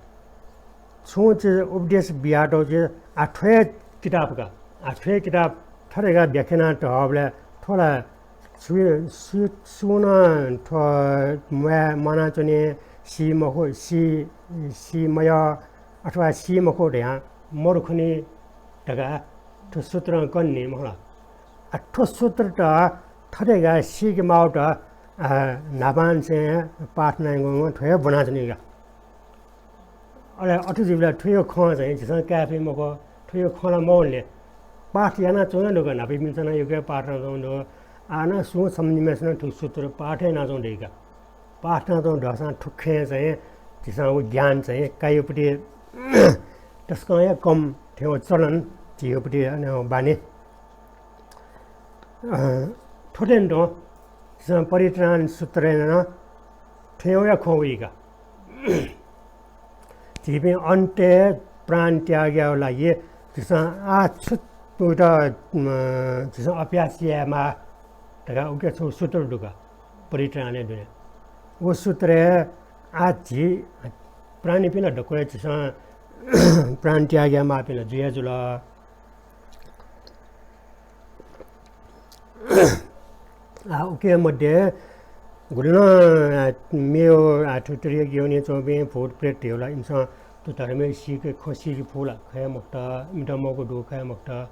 छुं चिज उपदेश बियातःगु चिज आ थ्व हे किताब का। आ थ्व हे किताब थथे का व्याख्या याना तःबलय् थ्व ला सु-, सु-, सुं नं थ्व म्वाये, म्वानाच्वने, सी मखु, सी, सी मयः अथवा सी मखु धयां मरु खनी धकाः थ्व सूत्रं कनी मखु ला। आ थ्व सूत्रत थथे का सीके माःगुत, आ, न्हापांनिसें पाठ यानागु थ्व हे ब्वनाच्वनी का। अले अथे जुइबलय् थुयो खँ चाहिँ झीसं काये फइ मखु, थुयो खँ ला मवंले पाठ यानाच्वंगु दु का, न्हापायापिन्सं नं यक्व हे पाठ यानाच्वंगु दु। आः नं सुं सम्बन्धीम्हय्‌सिनं थुगु सूत्र पाठ यानाच्वंगु दइ का। पाठ यानाच्वंगु दःसां थुखें चाहिँ झीसं व ज्ञान चाहिँ कायेगु पति तसकं हे कम थें व चलन झीगु पति अन बानी। अ, थ्व थें तुं झीसं परित्राण सूत्रय् नं थ्वया खँ वइ का। झीपिं अन्त्यय् प्राण त्याग यायेगु लागि झीसं आः छु तुइत, अ, झीसं अभ्यास यायेमाः धकाः उके छगू सूत्र दु का, परित्राणय् दुने। व सूत्रय् आः झी प्राणीपिं ला दक्व हे झीसं प्राण त्याग यायेमाःपिं ला जुया जुल। आ, उके मध्ये गुलिं, आ, मेव, आ, थुत्रिय योनिय् च्वंपिं भूत प्रेत धयागु ला इमिसं थ्व धर्मय् सीके, खँ सीके फु ला? खँ हे मखुत, इमित मौका दु, खँ हे मखुत।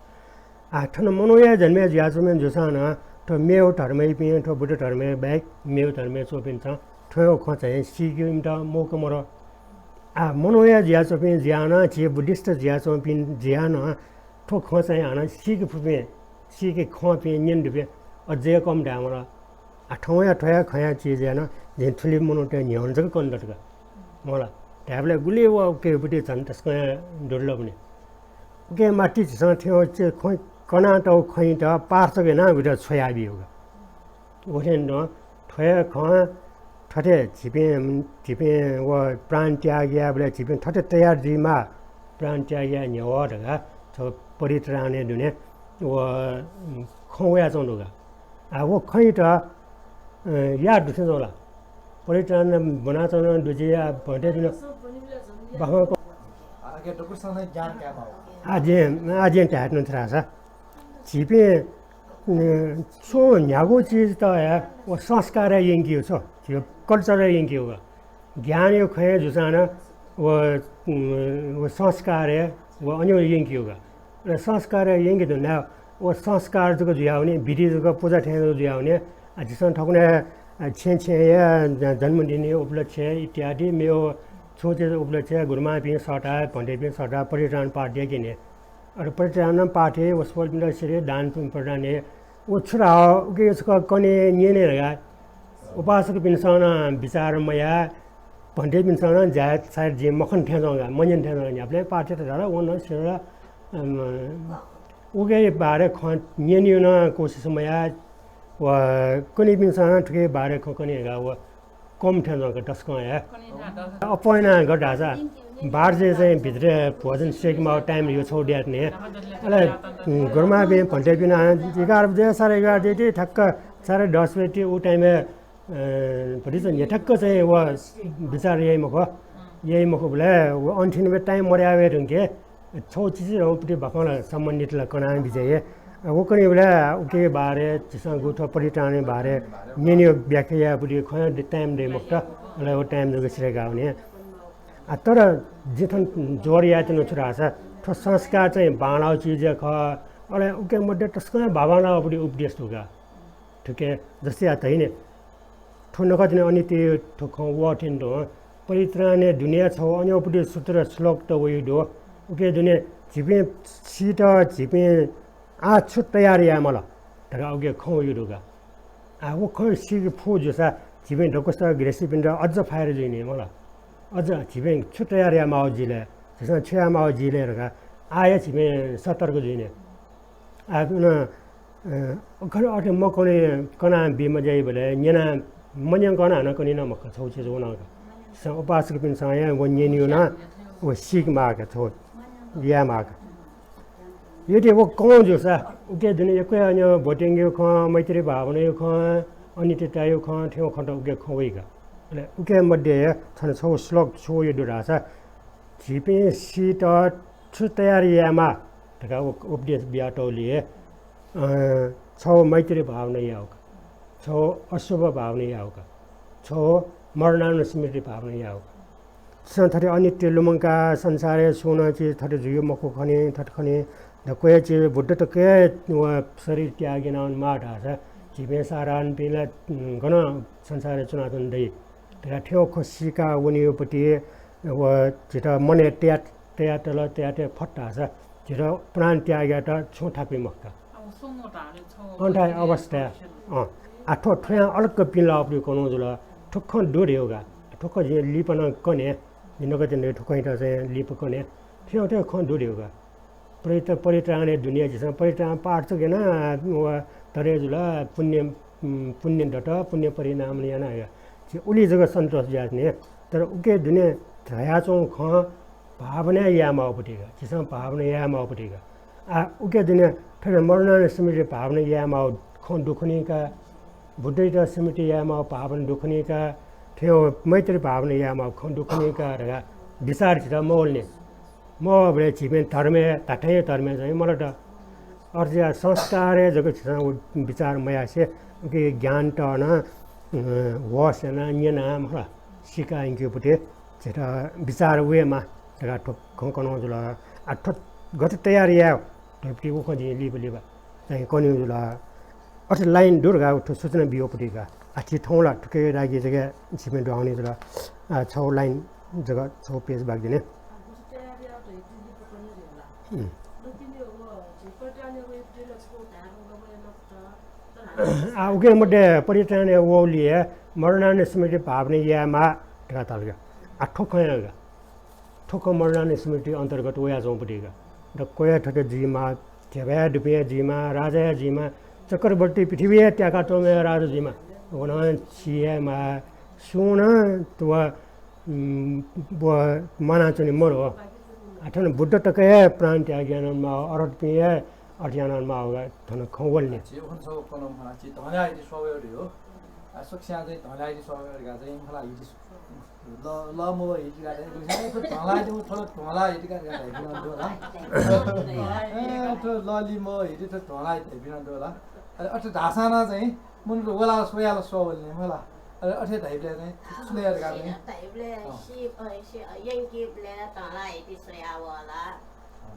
आ, थन मनूया जन्मय् जुयाच्वंपिं जूसां नं थ्व मेव धर्मय्‌पिं, थ्व बुद्ध धर्मय् बाहेक मेव धर्मय् च्वंपिन्सं थ्व खँ चाहिँ सीके इमित मौका मदु। आ, मनूया जुयाच्वंपिं जुयाः नं झी बुद्धिस्ट जुयाच्वंपिं जुयाः नं थ्व खँ चाहिँ हानं सीके फुपिं, सीके खंपिं, न्यने दुपिं अझै कम धायेमाल। आ, थौंया थ्वया खँया चिजय् नं जिं थुलि मनूतय् न्ह्यःने जक कने दत का। मला, धायेबलय् गुलि व उके बुद्धि झन् तसकं दुर्लभ नि। उके माथि झीसं थ्यंगु चिज खँ कनातःगु खँयात पाठ जक यानाः उइत छ्वयाबियागु का। व थें तुं थ्वया खँ थथे झीपिं, झीपिं व प्राण त्याग यायेबलय् झीपिं थथे तयार जुइमाः, प्राण त्याग याये न्ह्यः धकाः थ्व परित्राणय् दुने व खँ वयाच्वंगु दु का। आ, व खँयात, अ, याः दुथें च्वं ला? परित्राण ब्वनाच्वंगु दु जुइ, आ, भ्वंतय्‌पिं बाखं क-, आः जिं, आः जिं धाये धुन थ्रासा झीपिं अ, छुं न्ह्यागु चिजत हे व संस्कारय् यंकेगु, छु, झीगु culture-य् यंकेगु। ज्ञानया खँय् जूसां नं व, अ, व संस्कारय्, व अन्यो यंकियो का। अले संस्कार यंके धुन व संस्कार जक जुयावने, विधि जक पुजा थें जक जुयावने। आ, झीसं थकुने, आ, छेँ छेँया ज-, जन्मदिन उपलक्ष्य इत्यादि मेव छुं चिज उपलक्ष्य गुरुमांपिं सःता, भन्तेपिं सःता परित्राण पाठ याकेने। अले परित्राण पाठ हे, वसपोलपिन्त सिरे दान प्रदान हे, व छु धाः, उके छकः कने न्यने धकाः उपासकपिन्सं नं विचार मयाः, भन्तेपिन्सं नं ज्या सायद जिं मखन थें च्वं का, मन्यन थें च्वं का, न्ह्याबलें पाठ यात धाल, व नं सिधल, अम, उके बारे खँ न्यनेयो नं कोसिस मयाः, व कनीपिन्सं नं थुके बारे खँ कने धकाः व कम थें च्वं का तसकं हे। अपना गत धाःसा बाह्र बजे चाहिँ भित्र भोजन सेकेमाःगु time यो छौ द्यात नि। अले, उम्, गुरुमांपिं भन्तेपिं नं एघार बजे, साढे एघार बजे ति ठ्याक्क साढे दस बजे ति उ time-य्, अ, भतिचा न्ह्यथ्याक्क चाहिँ व विचार याइ मखु। याइ मखुबलय् व अन्तिमय् time मर्यावे धुंके छौ चिचिधंपट्टि बाखं ला सम्बन्धित ला कनां बिज्याये। अ, व कनीबलय् उके बारे झीसं गुगु थ्व परित्राणया बारे न्यनेयो व्याख्या यायेपट्टि खँ time दइ मखुत। अले व time जक सिधय्कावने। आ, तर जिं थन जोड यायेत्यना छु धाःसा थ्व संस्कार चाहिँ बांलाःगु चिज हे खः। अले उके मध्ये तसकं बांबांलाःगुपट्टि उपदेश दु का। थुके जस्तै आ धइने थ्व नकतिनि अनित्य थ्व खँ वःथें दु। परित्राणया दुने छौ अन्योपट्टि सूत्र श्लोक त वइ दु। उके दुने झीपिं सीत, झीपिं आः छु तयार याये माल धकाः उके खँ वइ दु का। आ, व खँ सीके फु जूसा झीपिं दक्वस गृहस्थीपिन्त अझ फायर जुइने माल। अझ झीपिं छु तयार याये माःगु जिले, झीसं छु याये माःगु जिले धकाः आः हे झीपिं सतर्क जुइने। आ, न, अ, खन अथे मकने कना बी मज्याइबलय् न्यना मन्यंकन हानं कने नं मखु छौ चिज व नं का। स-, उपासकपिन्सं हे व न्यनेयो नं व सीके माः का छौ याये माः का। यदि व कं जूसा उके दुने यक्व अन्य ब्वत्यंगेयो खँ, मैत्री भावनायो खँ, अनित्यतायो खँ, थें खँ त उके खँ वइ का। अले उके मध्ये थन छौ श्लोक छु वइ दु धाःसा झीपिं सीत छु तयार यायेमाः धकाः उप-, उपदेश बियातःगुलिं, अ, छौ मैत्री भावना याःगु का, छौ अशुभ भावना याःगु का, छौ मरणानुस्मृति भावना याःगु का। झीसं थथे अनित्य लुमंकाः संसारय् सुं नं चिज थथे जुइ मखु खनी, थथे खनी, दक्व हे चिज बुद्ध तक हे व शरीर त्याग यानावनेमाः धाःसा झीपिं साधारणपिं ला, उम्, गन संसारय् च्वनाच्वने दइ धकाः थें खँ सीका वनेयोपट्टि व झीत मनय् तया, तयातल, तयातये फत धाःसा झीत प्राण त्याग यायेत छुं थाकुइ मखु का। अब सुंगू धाःगु छौ अन्थाय् अवस्था। अँ। आ, थ्व, थ्वयां अलग पिंलाःपट्टि कन्हु जुल। थ्व खँ दु धयागु का। थ्व खँ जिं लिपा नं कने। जिं नकतिनि थ्व खँयात चाहिँ लिपा कने। थ्व, थ्व खँ दु धयागु का। परित्र-, परित्राणया दुने झीसं परित्राण पाठ जक याना, व तरे जुल, पुण्य, उम्, पुण्य दत, पुण्य परिणाम याना हे। झी उलि जक सन्तोष जुयाच्वने। तर उके दुने धयाच्वंगु खँ भावना याये माःगुपट्टि का, झीसं भावना याये माःगुपट्टि का। आ, उके दुने थथे मरणानुस्मृति भावना याये माःगु खँ दु खनी का, बुद्धयात स्मृति याये माःगु भावना दु खनी का, थें मैत्री भावना याये माःगु खँ दु खनी का धकाः विचार झीत मवलनि। मवःबलय् झीपिं धर्मय्, धात्थें धर्मय् चाहिँ मदत। अथे जुयाः संस्कारय् जक झीसं व विचार मयासें उके ज्ञानत नं, अ, होश यानाः न्यनाः मखु ला, सीका यंकेयोपट्टि झीत विचार वयेमाः धकाः थ्व खँ कन्हु जुल। आ, थ्व गथे तयार याये धइपट्टि व खँ जिं लिपा लिपा चाहिँ कन्हु जुल। अथे line दु धकाः थ्व सूचना बियोपट्टि का। आ, झी थौं ला थुके लागि जक झीपिं दुहां वने जुल। आ, छौ line जक छौ page बाकि दनि। उम्। आ, उके मध्ये परित्राणय् वःगुलिं हे मरणानुस्मृति भावना यायेमाः धकाः धाल का। आ, थ्व खँया का। थ्व खँ मरणानुस्मृति अन्तर्गत वयाच्वंपट्टि का। दक्व हे थथे जुइमाः, ध्यबा दुपिं हे जुइमाः, राजा हे जुइमाः, चक्रवर्ती पृथ्वी हे त्याकातःम्ह राजा जुइमाः। व नं सी हे माः, सुं नं व, उम्, व म्वानाच्वने मरु। आ, थन बुद्ध तक हे प्राण त्याग यानावनेमाः, अरहतपिं हे अथे यानावनेमाः धकाः थन खँ वलनि। झी उखुन्हु छगू कन्हु खला, झी धंलाया हिति स्वःवये धइगु। आ, सकसियां चाहिँ धंलाया हिति स्वःवये धकाः चाहिँ खला हिति ल, ल मवः हिति का धकाः, ए, थ्व धंलाया हिति, थ्व धंलाया हिति का धकाः धइपिं नं दु ला। ए, थ्व ल लि मवः हिति, थ्व धंलाया हिति धइपिं नं दु ला। अले अथे धाःसां नं चाहिँ मनूत वलाः स्वयाः ला स्वः वल नि, मला। अले अथे धाइबलय् चाहिँ छु ले धकाः चाहिँ, धइबलय् अँ। सि, अ, सि, अ, यंकीबलय् धंलाया हिति स्वयाः वः ला। अँ।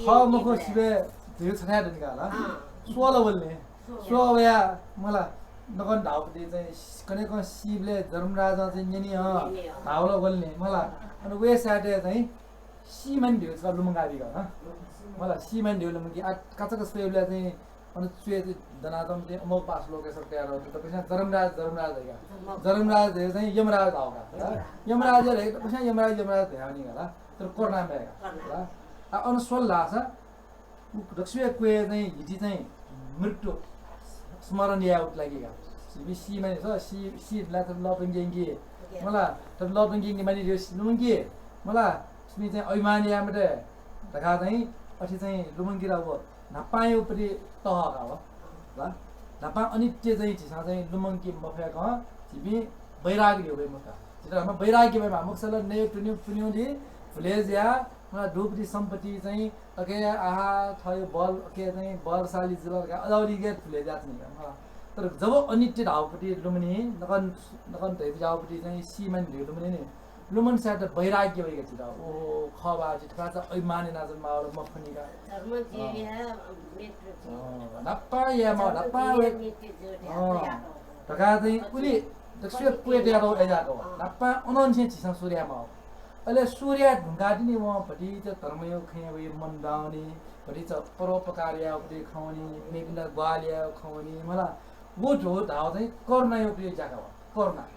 खः मखु सिबय् धइगु छथाय् दनि का ला। अँ। स्वल वल नि। स्वल। स्वल वया मला नकन धाःपति चाहिँ कनेकं सीबलय् धर्मराजं चाहिँ न्यनी हँ। न्यनी हँ। धाःवल वल नि मला। अन वये साथय् चाहिँ सीमानि धइगु छकः लुमंकाबीगु हँ। मला सीमानि धइगु लुमंकी आ काचक स्वयेबलय् चाहिँ अन च्वय् दनाच्वंम्ह चाहिँ अमोघपाश लोकेश्वर तयार दक्वस्यां धर्मराज, धर्मराज धइगु का। धर्मराज धइगु चाहिँ यमराज धाःगु का। यमराज धइगु दक्वस्यां यमराज, यमराज धयावनी का ला। तर करुणामय का। करुणा। ला। आ, अन स्वल धाःसा उ दक्वसिबय् क्वय् चाहिँ हिति चाहिँ मृत्यु स्मरण याये उत लागि का। झीपिं सीमानि स, सी, सी ला थप लःतुंगेंगि। मला थप लःतुंगेंगि मानि रे लुमंकी। मला छिपिं चाहिँ अभिमान याये मते धकाः चाहिँ अथे चाहिँ लुमंकी ला व न्हापांयागुपति तह का व। ला। न्हापां अनित्य चाहिँ झीसं चाहिँ लुमंके मफय्कं झीपिं वैराग्य ल्ह्यो वये मखु का। झीत न्हापां वैराग्य वये माः। मखुसा ला नये तुन्यु पुन्यु दि भुले ज्या, मला दुपति सम्पत्ति चाहिँ अके आहा थयो बल अके चाहिँ बलशाली जुल का अजावलिगे भुले ज्या चाहिँ का। मला तर जब अनित्य धाःपति लुमनी नकन, नकन धइपति धाःपति चाहिँ सीमानि धइगु लुमनी नि लुमन सायद वैराग्य वइगु चित। ओहो, खः बा, जि थुका चाहिँ अभिमान यानाच्वने माःगु मखुनि का। धर्म जीव अँ। या मृत्यु जीव। अँ, न्हापां याये माः, धर्म न्हापां जीव वये। मृत्यु जीव अँ, धकाः चाहिँ उलि दक्वसिबय् क्वय् तयातःगु अय्जातःगु। अँ। न्हापां अनंनिसें झीसं सुरु याये माः। अले सुरु याये धुंकाः तिनि वं भतिचा धर्मया खँय् वइ मन दावनी, भतिचा परोपकार यायेगु खँ वनी, मेपिन्त ग्वाहालि यायेगु खँ वनी, मला व धो धाःगु चाहिँ करुणाया ज्या का व, करुणा।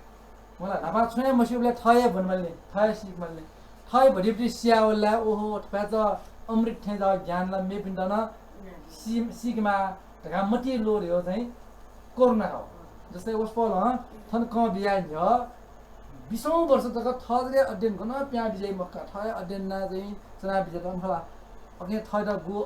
मला न्हापां छुं हे मस्यूबलय् थः हे ब्वनेमाल नि, थः हे सीकेमाल नि। थः हे भतिभति सियावल ला, ओहो, थपाय्‌चा अमृत थें जाःगु ज्ञान ला मेपिन्त नं सी, सीकेमाः धकाः मतिइ ल्वः धयागु चाहिँ करुणा का व। जस्तै वसपोलं थन कं बिज्याये न्ह्यः बिसौं वर्ष तक थः जक हे अध्ययन गनं पिहां बिज्याइ मखु का, थः हे अध्ययन याना चाहिँ च्वना बिज्यात मखु ला। अकिं थःत गु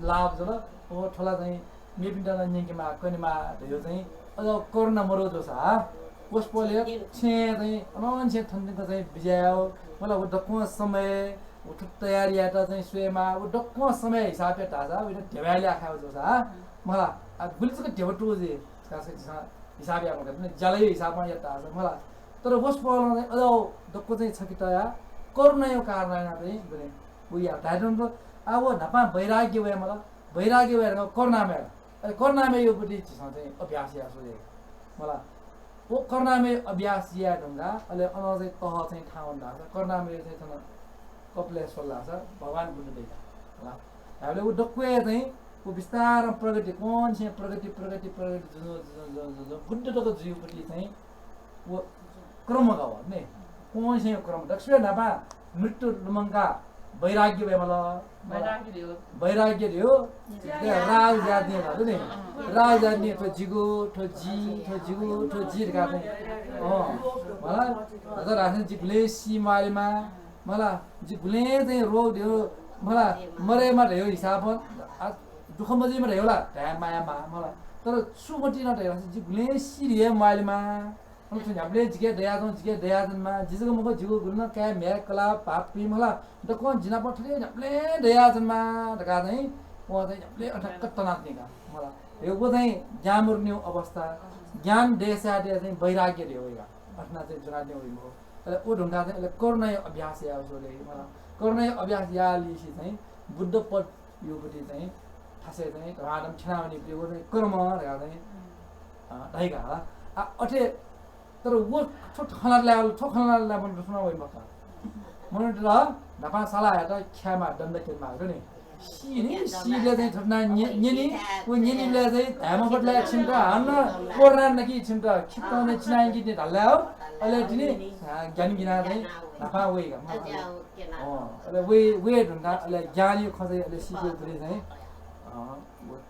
लाभ जुल, व थ्व ला चाहिँ मेपिन्त नं न्यंकेमाः, कनेमाः धयागु चाहिँ अझ करुणा मदु जूसा, वसपोलया छेँय् चाहिँ अनंनिसें थन तक चाहिँ बिज्यायेगु, मला व दक्वं समय, व थ्व तयारी यायेत चाहिँ स्वयेमाः, व दक्वं समय हिसाबया धाःसा, वयात ध्यबाय् ल्याः खायेगु जूसा, मला, आ, गुलि जक ध्यबा तू जुइ, खास झीसं हिसाब याये मखु, ज्यालया हिसाबं यात धाःसा, मला। तर वसपोलं चाहिँ अझ दक्व चाहिँ छकि तयाः करुणाया कारणं यानाः चाहिँ गुलि व याः। धायेधुंकल, आ, व न्हापां वैराग्य वये मला, वैराग्य वये धुंकाः करुणामय। अले करुणामय यायेगु पति झीसं चाहिँ अभ्यास याये स्वये। मला, व करुणामय अभ्यास याये धुंकाः अले अन चाहिँ तह चाहिँ थाहां वन धाःसा करुणामय चाहिँ थन कपालय् स्वल धाःसा भगवान बुद्ध दइ का। मला, धायेबलय् व दक्वय् चाहिँ व बिस्तारं प्रगति, कन्हय् प्रगति, प्रगति, प्रगति जुजुं, जुजुं, जुजुं, जुजुं बुद्ध तक जुइगु पति चाहिँ व क्रम का व, नि। कन्हय् क्रम। दक्वसिबय् न्हापां मृत्यु लुमंकाः वैराग्य वये माल। वैराग्य धयो। वैराग्य धयो। राग जाति धाःगु नि। राग जाति नि, थ्व जिगु, थ्व जि, थ्व जिगु, थ्व जि धकाः चाहिँ। अँ, मला, अझ धाःसा जि गुलें सी म्वालेमा, मला, जि गुलें चाहिँ रोग धयो, मला, मरेमा धयो हिसाबं, आ, दुःख मजुइमा धयो ला, धाये माया मा, मला। तर सुमति नं धयो, जि गुलें सी धयो म्वालेमा। अन थ्व न्ह्याबलें जिके दयाच्वं, जिके दयाच्वनेमा, जि जक मखु, जिगु गुलि नं काय्, म्ह्याय्, कलाः, भाःपिं मला, दक्वं जि नाप थथे न्ह्याबलें दयाच्वनेमा धकाः चाहिँ वं चाहिँ न्ह्याबलें अथाक्क तनाच्वनी का, मला। हे व चाहिँ ज्ञामरु निगु अवस्था, ज्ञान दयेसाथं चाहिँ वैराग्य धयो वइ का, अथेना चाहिँ ज्वनाच्वनी वइ मखु। अले व धुंकाः चाहिँ अले करुणाया अभ्यास याये स्वले, मला। करुणाया अभ्यास याःलिसे चाहिँ बुद्ध पद योपति चाहिँ थासय् चाहिँ धमाधम थ्यनावनीपति व चाहिँ कर्म धकाः चाहिँ, अ, धाइ का ला। आ, अथे तर व थ्व खँ ल्हात ला, थ्व खँ ल्हात ला मनूत सुनां वइ मखु का। मनूत ला न्हापां साला हयेत ख्यायेमाः, दण्ड क्यनेमाः नि। सी नि, सीबलय् चाहिँ थ्व नं न्य-, न्यनी, व न्यनीबलय् चाहिँ धायेमाः बदला छिमित हानं कोरोना नकी छिमित खिप्तं नै चिनायंकी नि धाल ला हो। अले तिनि, अ, ज्ञान गिनाः चाहिँ न्हापां वइ का। अँ, अले वये, वये धुंकाः अले ज्ञानया खँ चाहिँ अले सीकेगु चाहिँ, अँ,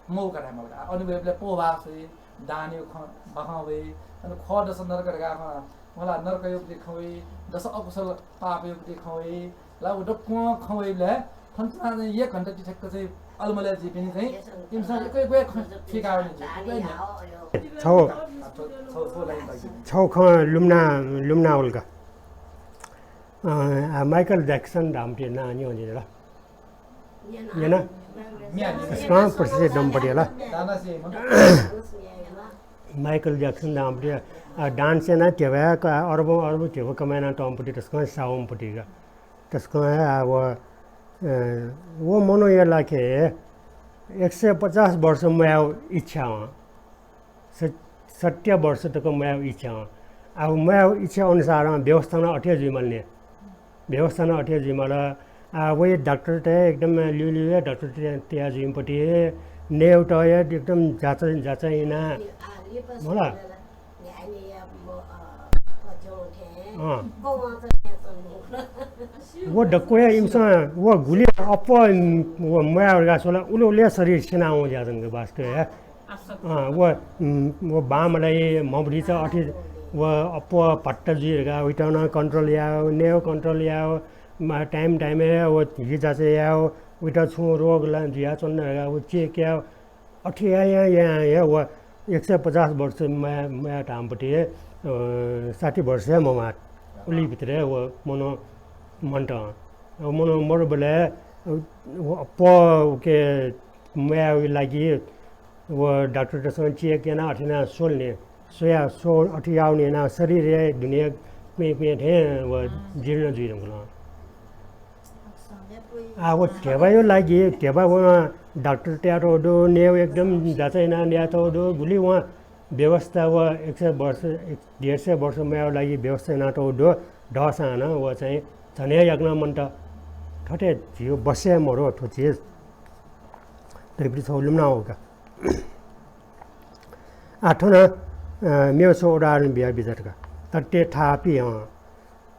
मौका धायेमाः का। अनुभवय् पोभाः स्वइ, दानया खँ बाखं वइ, अले ख्वः दशा नरक धकाः खँ, मला नरकयापति खँ वइ, दशा अकुशल पापयापति खँ वइ, ला व दक्वं खँ वइबलय् थन च्वनाः चाहिँ एक घण्टा ति ठ्याक्क चाहिँ अलमलय् जुइपिनि चाहिँ इमिसं एक एक खँ थुइकावनी जुइ। छगू, छगू, छगू line बाकी। छगू खँ लुमना, लुमना वल का। अँ, आ, माइकल ज्याक्सन धाःम्हया नां न्यं जितः ला। न्यना? म्या, म्या। स्मरण प्रसिद्ध दम्पति ला। दाना से मन। माइकल ज्याक्सन धाःम्ह पट्टि, आ, dance यानाः ध्यबा, अरबौं अरबौं ध्यबा कमाय् यानातःम्ह पट्टि तसकं सावम्ह पट्टि का। तसकं हे आ, व, अ, व मनूया लाखे एक सय पचास वर्ष म्वायेगु इच्छा हं। स-, सत्तर वर्ष तक म्वायेगु इच्छा हं। आ, व म्वायेगु इच्छा अनुसारं व्यवस्था नं अथे जुइमाल नि। व्यवस्था नं अथे जुइमाल। आ, वइ डाक्टरतय् एकदम ल्यूल्यू हे डाक्टरतय् तया जुइम्ह पट्टि, नयेत हे एकदम जाँच, जाँच याना। मला? अँ। व दक्व हे इमिसं व गुलि अप्वः व म्वाये धकाः स्वल, उलि उलि हे शरीर स्यना वं ज्याझ्वः वास्तव हे। अँ, व, उम्, व बांमलाइ, म्ह भतिचा अथे व अप्वः भट्ट जुइ धकाः उइत नं control यायेगु, नयेगु control यायेगु, मा-, time time हे व हि जाँच यायेगु, उइत छुं रोग ला जुयाच्वन धकाः व check यायेगु। अथे यायां यायां हे व एक सय पचास वर्ष म्वाये, म्वाये धाःम्ह पट्टि, अ, साठी वर्ष हे मम्वाः। उलि भित्र हे व मनू मन्त। व मनू मरुबलय्, अ, व अप्वः उके म्वायेगु लागि व डाक्टरतय्सं check यानाः अथे यानाः स्वल नि। स्वयाः स्व-, अथे याःगुलिं यानाः शरीर हे दुने क्वें क्वें थें व जीर्ण जुइ धुंकल। आ, व ध्यबाया लागि, ध्यबा वं डाक्टरतय्त तःगु दु, नयेगु एकदम जाँच यानाः नयातःगु दु, गुलि वं व्यवस्था व एक सय वर्ष, एक, डेढ सय वर्ष म्वायेगु लागि व्यवस्था यानातःगु दु, दःसां नं व चाहिँ झन हे याकनं मन्त। थथे झीगु बसय् मरु थ्व चिज। धइपिं छगू लुमना वः का। आ, थन, अ, मेगु छगू उदाहरण बिया बिज्यात का। तद्यथापि, अँ,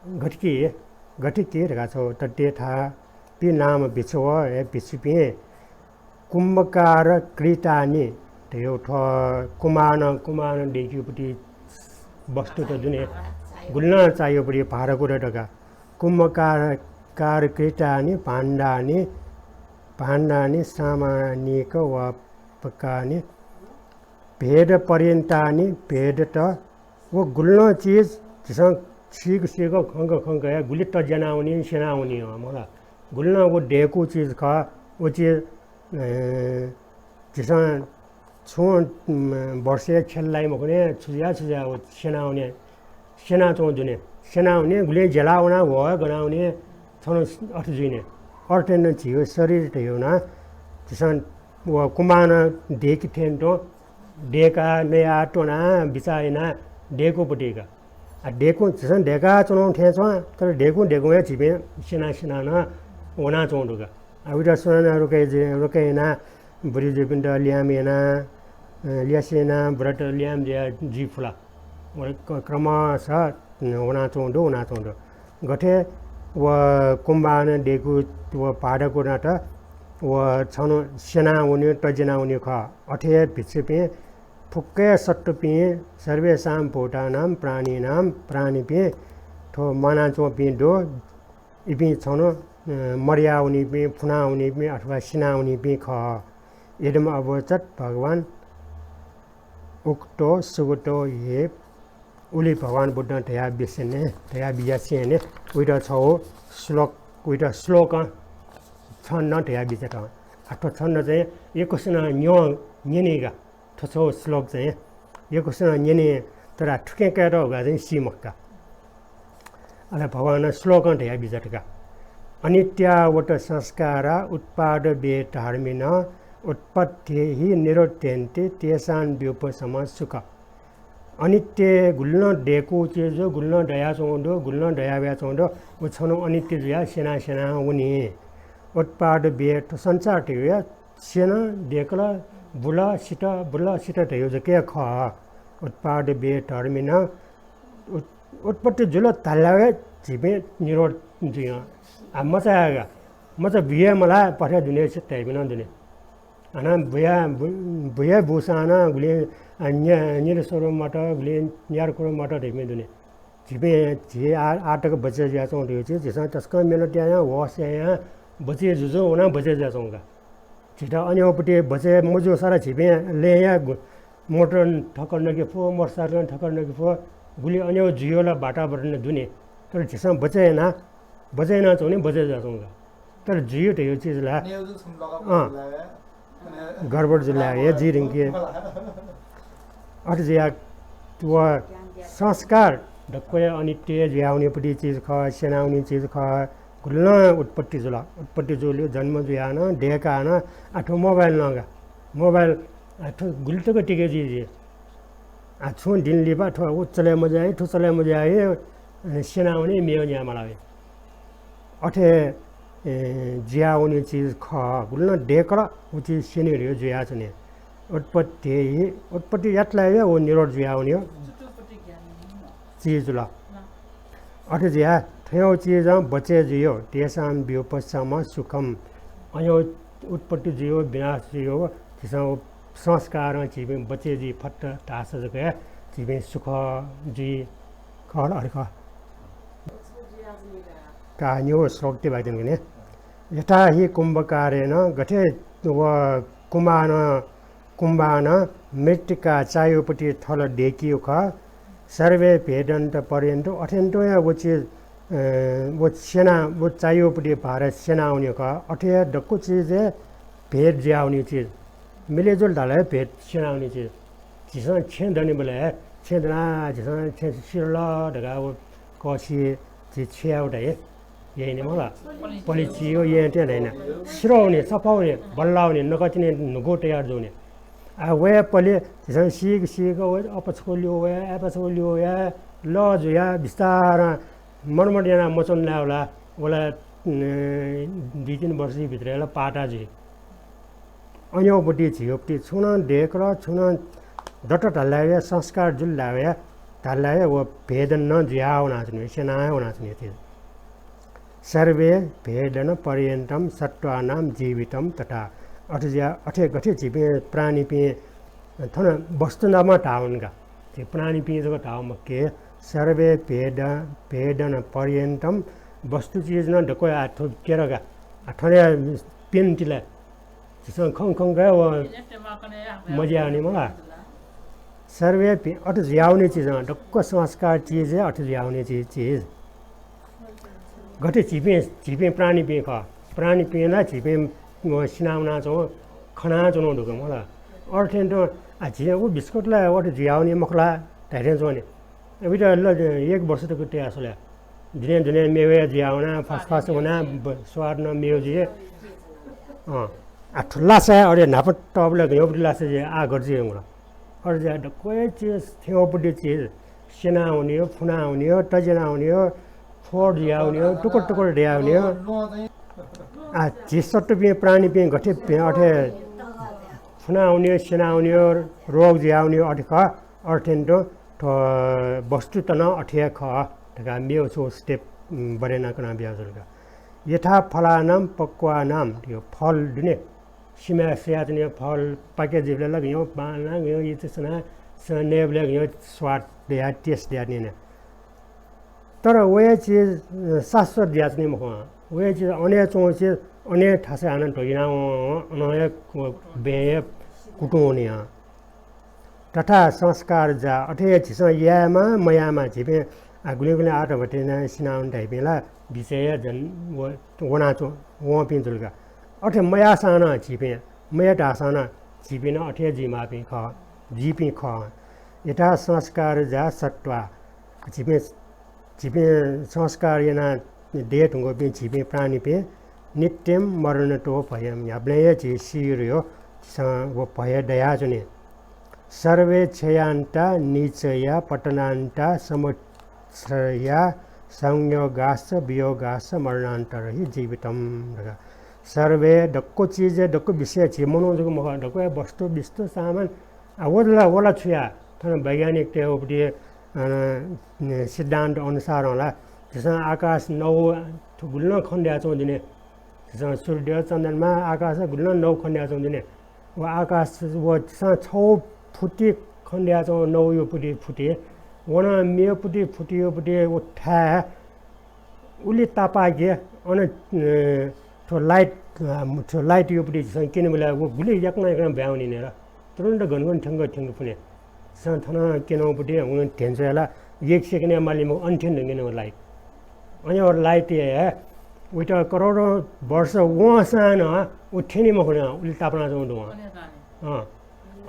गथे कि, गथे कि धकाः छगू तद्यथापि नाम भिक्षवः, हे भिक्षुपिं, कुम्भकारकृतानि धयागु थ्व कुम्भानं, कुम्भानं दय्केगु पट्टि वस्तुत दुने, गुलि नं चाःगु पट्टि भाँडाकुँडा धकाः। कुम्भकार-, कारकृतानि भाण्डानि, भाण्डानि सामानिक वा पकानि भेदपर्यन्तानि भेदत। व गुलि नं चिज झीसं सीक सीक खंक खंक हे गुलि तज्यानावनी, स्यनावनी हं मला। गुलि नं व दय्कू चिज खः, व चिज, ए, झीसं छुं, उम्, वर्षय् छ्यला लाइ मखुनि, छु जुया छु जुया व स्यनावनी, स्यनाच्वं दुने, स्यनावनी, गुलिं ज्याला वना, ह्वः गना वनी, छन्हु अथे जुइने। अथे नं झीगु शरीर धयागु नं झीसं व कुम्भानं दय्के थें तुं दय्काः नयाः त्वनाः बिचाः यानाः दय्कू पट्टि का। आ, दय्कू झीसं दय्काच्वनागु थें च्वं, तर दय्कूं दय्कूं हे झीपिं स्यना स्यना नं वनाच्वं दु का। आ, उइत सुनानं रोके जि-, रोके यानाः बुरिजुपिन्त ल्याय्म्ह यानाः, अ, ल्यासे यानाः बुरात ल्याय्म्ह जुया जुइ फु ला? व क-, क्रमशः वनाच्वं दु, वनाच्वं दु। गथे व कुम्भानं दय्कू व भाँडाकुँडात व छन्हु स्यनावनी, तज्यानावनी खः। अथे हे भिक्षुपिं फुक्क हे सत्त्वपिं सर्वेषां भूतानां प्राणिनां प्राणीपिं थ्व म्वानाच्वंपिं दु। इपिं छन्हु, अ, मदयावनीपिं, फुनावनीपिं अथवा सिनावनीपिं खः। इदम् अवोचत् भगवान् उक्तो सुगतो ये। उलि भगवान बुद्धं धयाबिसेंने, धयाबियासेंने, उइत छगू श्लोक, उइत श्लोकं छन्द धयाबिज्यात। आ, थ्व छन्द चाहिँ यक्वसिनं न्यं, न्यनी का। थ्व छगू श्लोक चाहिँ यक्वसिनं न्यनी, तर थुकिं कायेत धकाः चाहिँ सी मखु का। अले भगवानं श्लोकं धयाबिज्यात का। अनित्या वत संस्कारा उत्पाद व्यय धर्मिण उत्पत्ति हि निरुध्यन्ति तेषां व्युपशमः सुखः। अनित्य, गुलि नं दय्कू चिज दु, गुलि नं दयाच्वं दु, गुलि नं दया वयाच्वं दु, व छन्हु अनित्य जुयाः स्यना स्यना वनी। उत्पाद व्यय, थ्व संसार धयागु स्यन, दय्कल, बुल, सित, बुल, सित धयागु जक हे खः। उत्पाद व्यय धर्मिण उत-, उत्पत्ति जुल धाःसा हे झीपिं निरोध जुइ। आ, मचा हे का, मचा बुया मलाः पथय् दुने सित धइपिं नं दुने। हानं बुया, बु-, बुया बूसां नं गुलिं, आ, न्या-, न्यारे स्वरो मत, गुलिं न्यारे कुरो मत धइपिं दुने। झीपिं, झी आ-, आः तक बचय् जुयाच्वं धइगु चिज, झीसं तसकं मेहनत यायां, होस यायां बचय् जुजुं वनाः बचय् जुयाच्वं का। झीत अन्योपट्टि बचय् मजूसा ला झीपिं लँय् या गु-, मोटर ठक्कर नके फु, मोटरसाइकल ठक्कर नके फु, गुलि अन्यो जुइगु ला वातावरण दुने। तर झीसं बचय् याना, बचय् यानाच्वंगुलिं बचय् जुयाच्वं का। तर जुइ धइगु चिज ला, अँ, गडबड जुइ ला, हे जुइ धुंकी। अथे जुयाः व संस्कार दक्व हे अनित्य जुयावनीपट्टि चिज खः, स्यनावनी चिज खः। गुलिं उत्पत्ति जुल, उत्पत्ति जुल, जन्म जुयाः नं, दय्काः नं। आ, थ्व मोबाइल नं का, मोबाइल, आ, थ्व गुलि तक टिके जुइ जुइ। आ, छुं दिं लिपा थ्व उ चले मज्याइ, थ्व चले मज्याइ, अ, स्यनावनी, मेव ज्या मालावनी। अथे, ए, जुयावनी चिज खः, गुलिं दय्कल उ चिज स्यने धयो जुयाच्वनी। उत्पत्ति, उत्पत्ति यात लाइ व निरोध जुयावनी चिज जुल। अथे जुयाः थ्वयो चिजं बचे जुयो, तेषां व्युपशम सुखम। अयो उत्पत्ति जुयो, विनाश जुयो, झीसं व संस्कारं झीपिं बचे जुइ फत धाःसा जक हे झीपिं सुख जुइ। खः ला, अरे खः। का न्यू श्लोक ते बाइदिन गने। यथा हि कुम्भकारेण, गथे व कुम्भानं, कुम्भानं मृत्तिका चायोपट्टि थल दय्कियो खः, सर्वे भेदन्त पर्यन्त, अथेन्त हे व चिज, अ, व स्यना, व चायोपट्टि भार स्यनावनी खः, अथे हे दक्व चिज हे भेद जुयावनी चिज, मिलेजुल धाल हे भेद स्यनावनी चिज। झीसं छेँ दनेबलय् छेँ दनाः झीसं छेँ सिरल धकाः व कःछि झी छेँ याउ धाइ। याइने मला। पलि चियो येँ ते धाइना। सिरौने, सफौने, बल्लाउने, नकतिने न्हुगु तयार जूने। आ, वया पलि झीसं सीक सीक व अपछको ल्यू वया, अपछको ल्यू वया, ल जुया, बिस्तारं मर्मर यानाः मचन लायेवला, वला, अ, दुई तीन वर्ष भित्र ला पाता जुइ। अय्‌पट्टि झीपट्टि छुं नं दय्कल, छुं नं दत धाल धाःसा संस्कार जुल धाल धाल धाःसा व भेदन नं जुया वनाच्वनी, स्यना वनाच्वनी। सर्वे भेदन पर्यन्तं सत्त्वानां जीवितं तथा। अथे जुया, अथे गथे झीपिं प्राणीपिं थन वस्तु नाप धावन का, झी प्राणीपिं जक धाव मखु, सर्वे भेद, भेदन पर्यन्तं वस्तु चिज नं दक्व आ थ्व केर का, आ थन पिन तिला। झीसं खं खं गया व मज्याःनि मला। सर्वे पि-, अथे जुयावनी चिज, दक्व संस्कार चिज हे अथे जुयावनी चिज, चिज। गथे झीपिं, झीपिं प्राणीपिं खः। प्राणीपिं ला झीपिं, अ, सिनावनाच्वं, खनाच्वनं धुंकल मला। अथेन्त, आ, झी उ बिस्कुट ला अथे जुयावनी मखु ला धाइथें च्वनी। अब इता ल, एक वर्ष तक तया स्वला। दुने दुने मेव जुयावना, फसफस वना, ब-, स्वाद नं मेव जुइ। अँ। आ, थ्व लासा अरे न्हापा तबलय् गय् लासा जुइ, आ गथे जुइ वंगु ला। अथे जुया दक्व हे चिज, थ्यंपट्टि चिज, स्यनावनी हो, फुनावनी हो, तज्यानावनी हो, फोहोर जुयावनी हो, टुकर टुकर जुयावनी हो। आ, झी सत्त्वपिं प्राणीपिं गथे पिं अथे फुनावनी हो, स्यनावनी हो, रोग जुयावनी हो, अथे खः। अथेन्त थ्व वस्तुत नं अथे हे खः धकाः मेव छगू step, उम्, बढे याना कना बिया जुल का। यथा फलानां पक्वानां, यो फल दुने, सिमाय् सयाच्वनीगु फल पाके जुइबलय् ला गय् बांलाः, गय् इचसना, स-, नयेबलय् गय् स्वाद दया, taste दया न्यने। तर वया चिज, अ, शाश्वत जुयाच्वनी मखु। वया चिज अन हे च्वंगु चिज अन हे थासय् हानं ध्वगिना वं, अन हे क-, बँय् हे कुतुं वनी हं। तथा संस्कार जा, अथे हे झीसं यायेमा, मयायेमा, झीपिं, आ, गुलिं गुलिं आत भतिना सिनावन धाइपिं ला बिचय् हे जन व-, वनाच्वं-, वंपिं जुल का। अथे मयाःसां नं झीपिं, मयात धाःसां नं झीपिं नं अथे हे जुइमाःपिं खः, जुइपिं खः। यथा संस्कार जा सत्त्वा, झीपिं झीपिं संस्कार याना दये धुंकूपिं झीपिं प्राणीपिं नित्यं मरणतो भयं, न्ह्याबलें हे झी सी धयो झीसं व भय दयाच्वनी। सर्वे क्षयान्ता निचया पतनान्ता समुच्छ्रया संयोगाश्च वियोगाश्च मरणान्तरहि जीवितम् धकाः। सर्वे दक्व चिज, दक्व विषय, झी मनू जक मखु, दक्व हे वस्तु, विस्तु, सामान, आ, व ला, व ला छु या? थन वैज्ञानिकतय् उपट्टि, अ, सिद्धान्त अनुसारं ला झीसं आकाश नौ थु गुलिं खने दयाच्वं दिने। झीसं सूर्य, चन्द्रमा, आकाश गुलिं नौ खने दयाच्वं दिने। व आकाश व झीसं छौ फुति खने दयाच्वं नौ यो पुति फुति। वन मे पुति फुति यो पुति व थाय् उलि तापाःके अन, अ, थ्व light, अ, थ्व light योपट्टि झीसं क्यनेबलय् व गुलि याकनं याकनं ब्वाँय् वनी नि र। तुरुन्त घन घन थ्यंक थ्यंक पुने। झीसं थन क्यनापट्टि व ध्यंच्वय् ला एक second या मालीमा अन थ्यन धुंकल व light। अन व light हे उइत करोडौं वर्ष वंसां नं व थ्यनी मखु नि, उलि तापानाच्वंगु दु वं। अँ।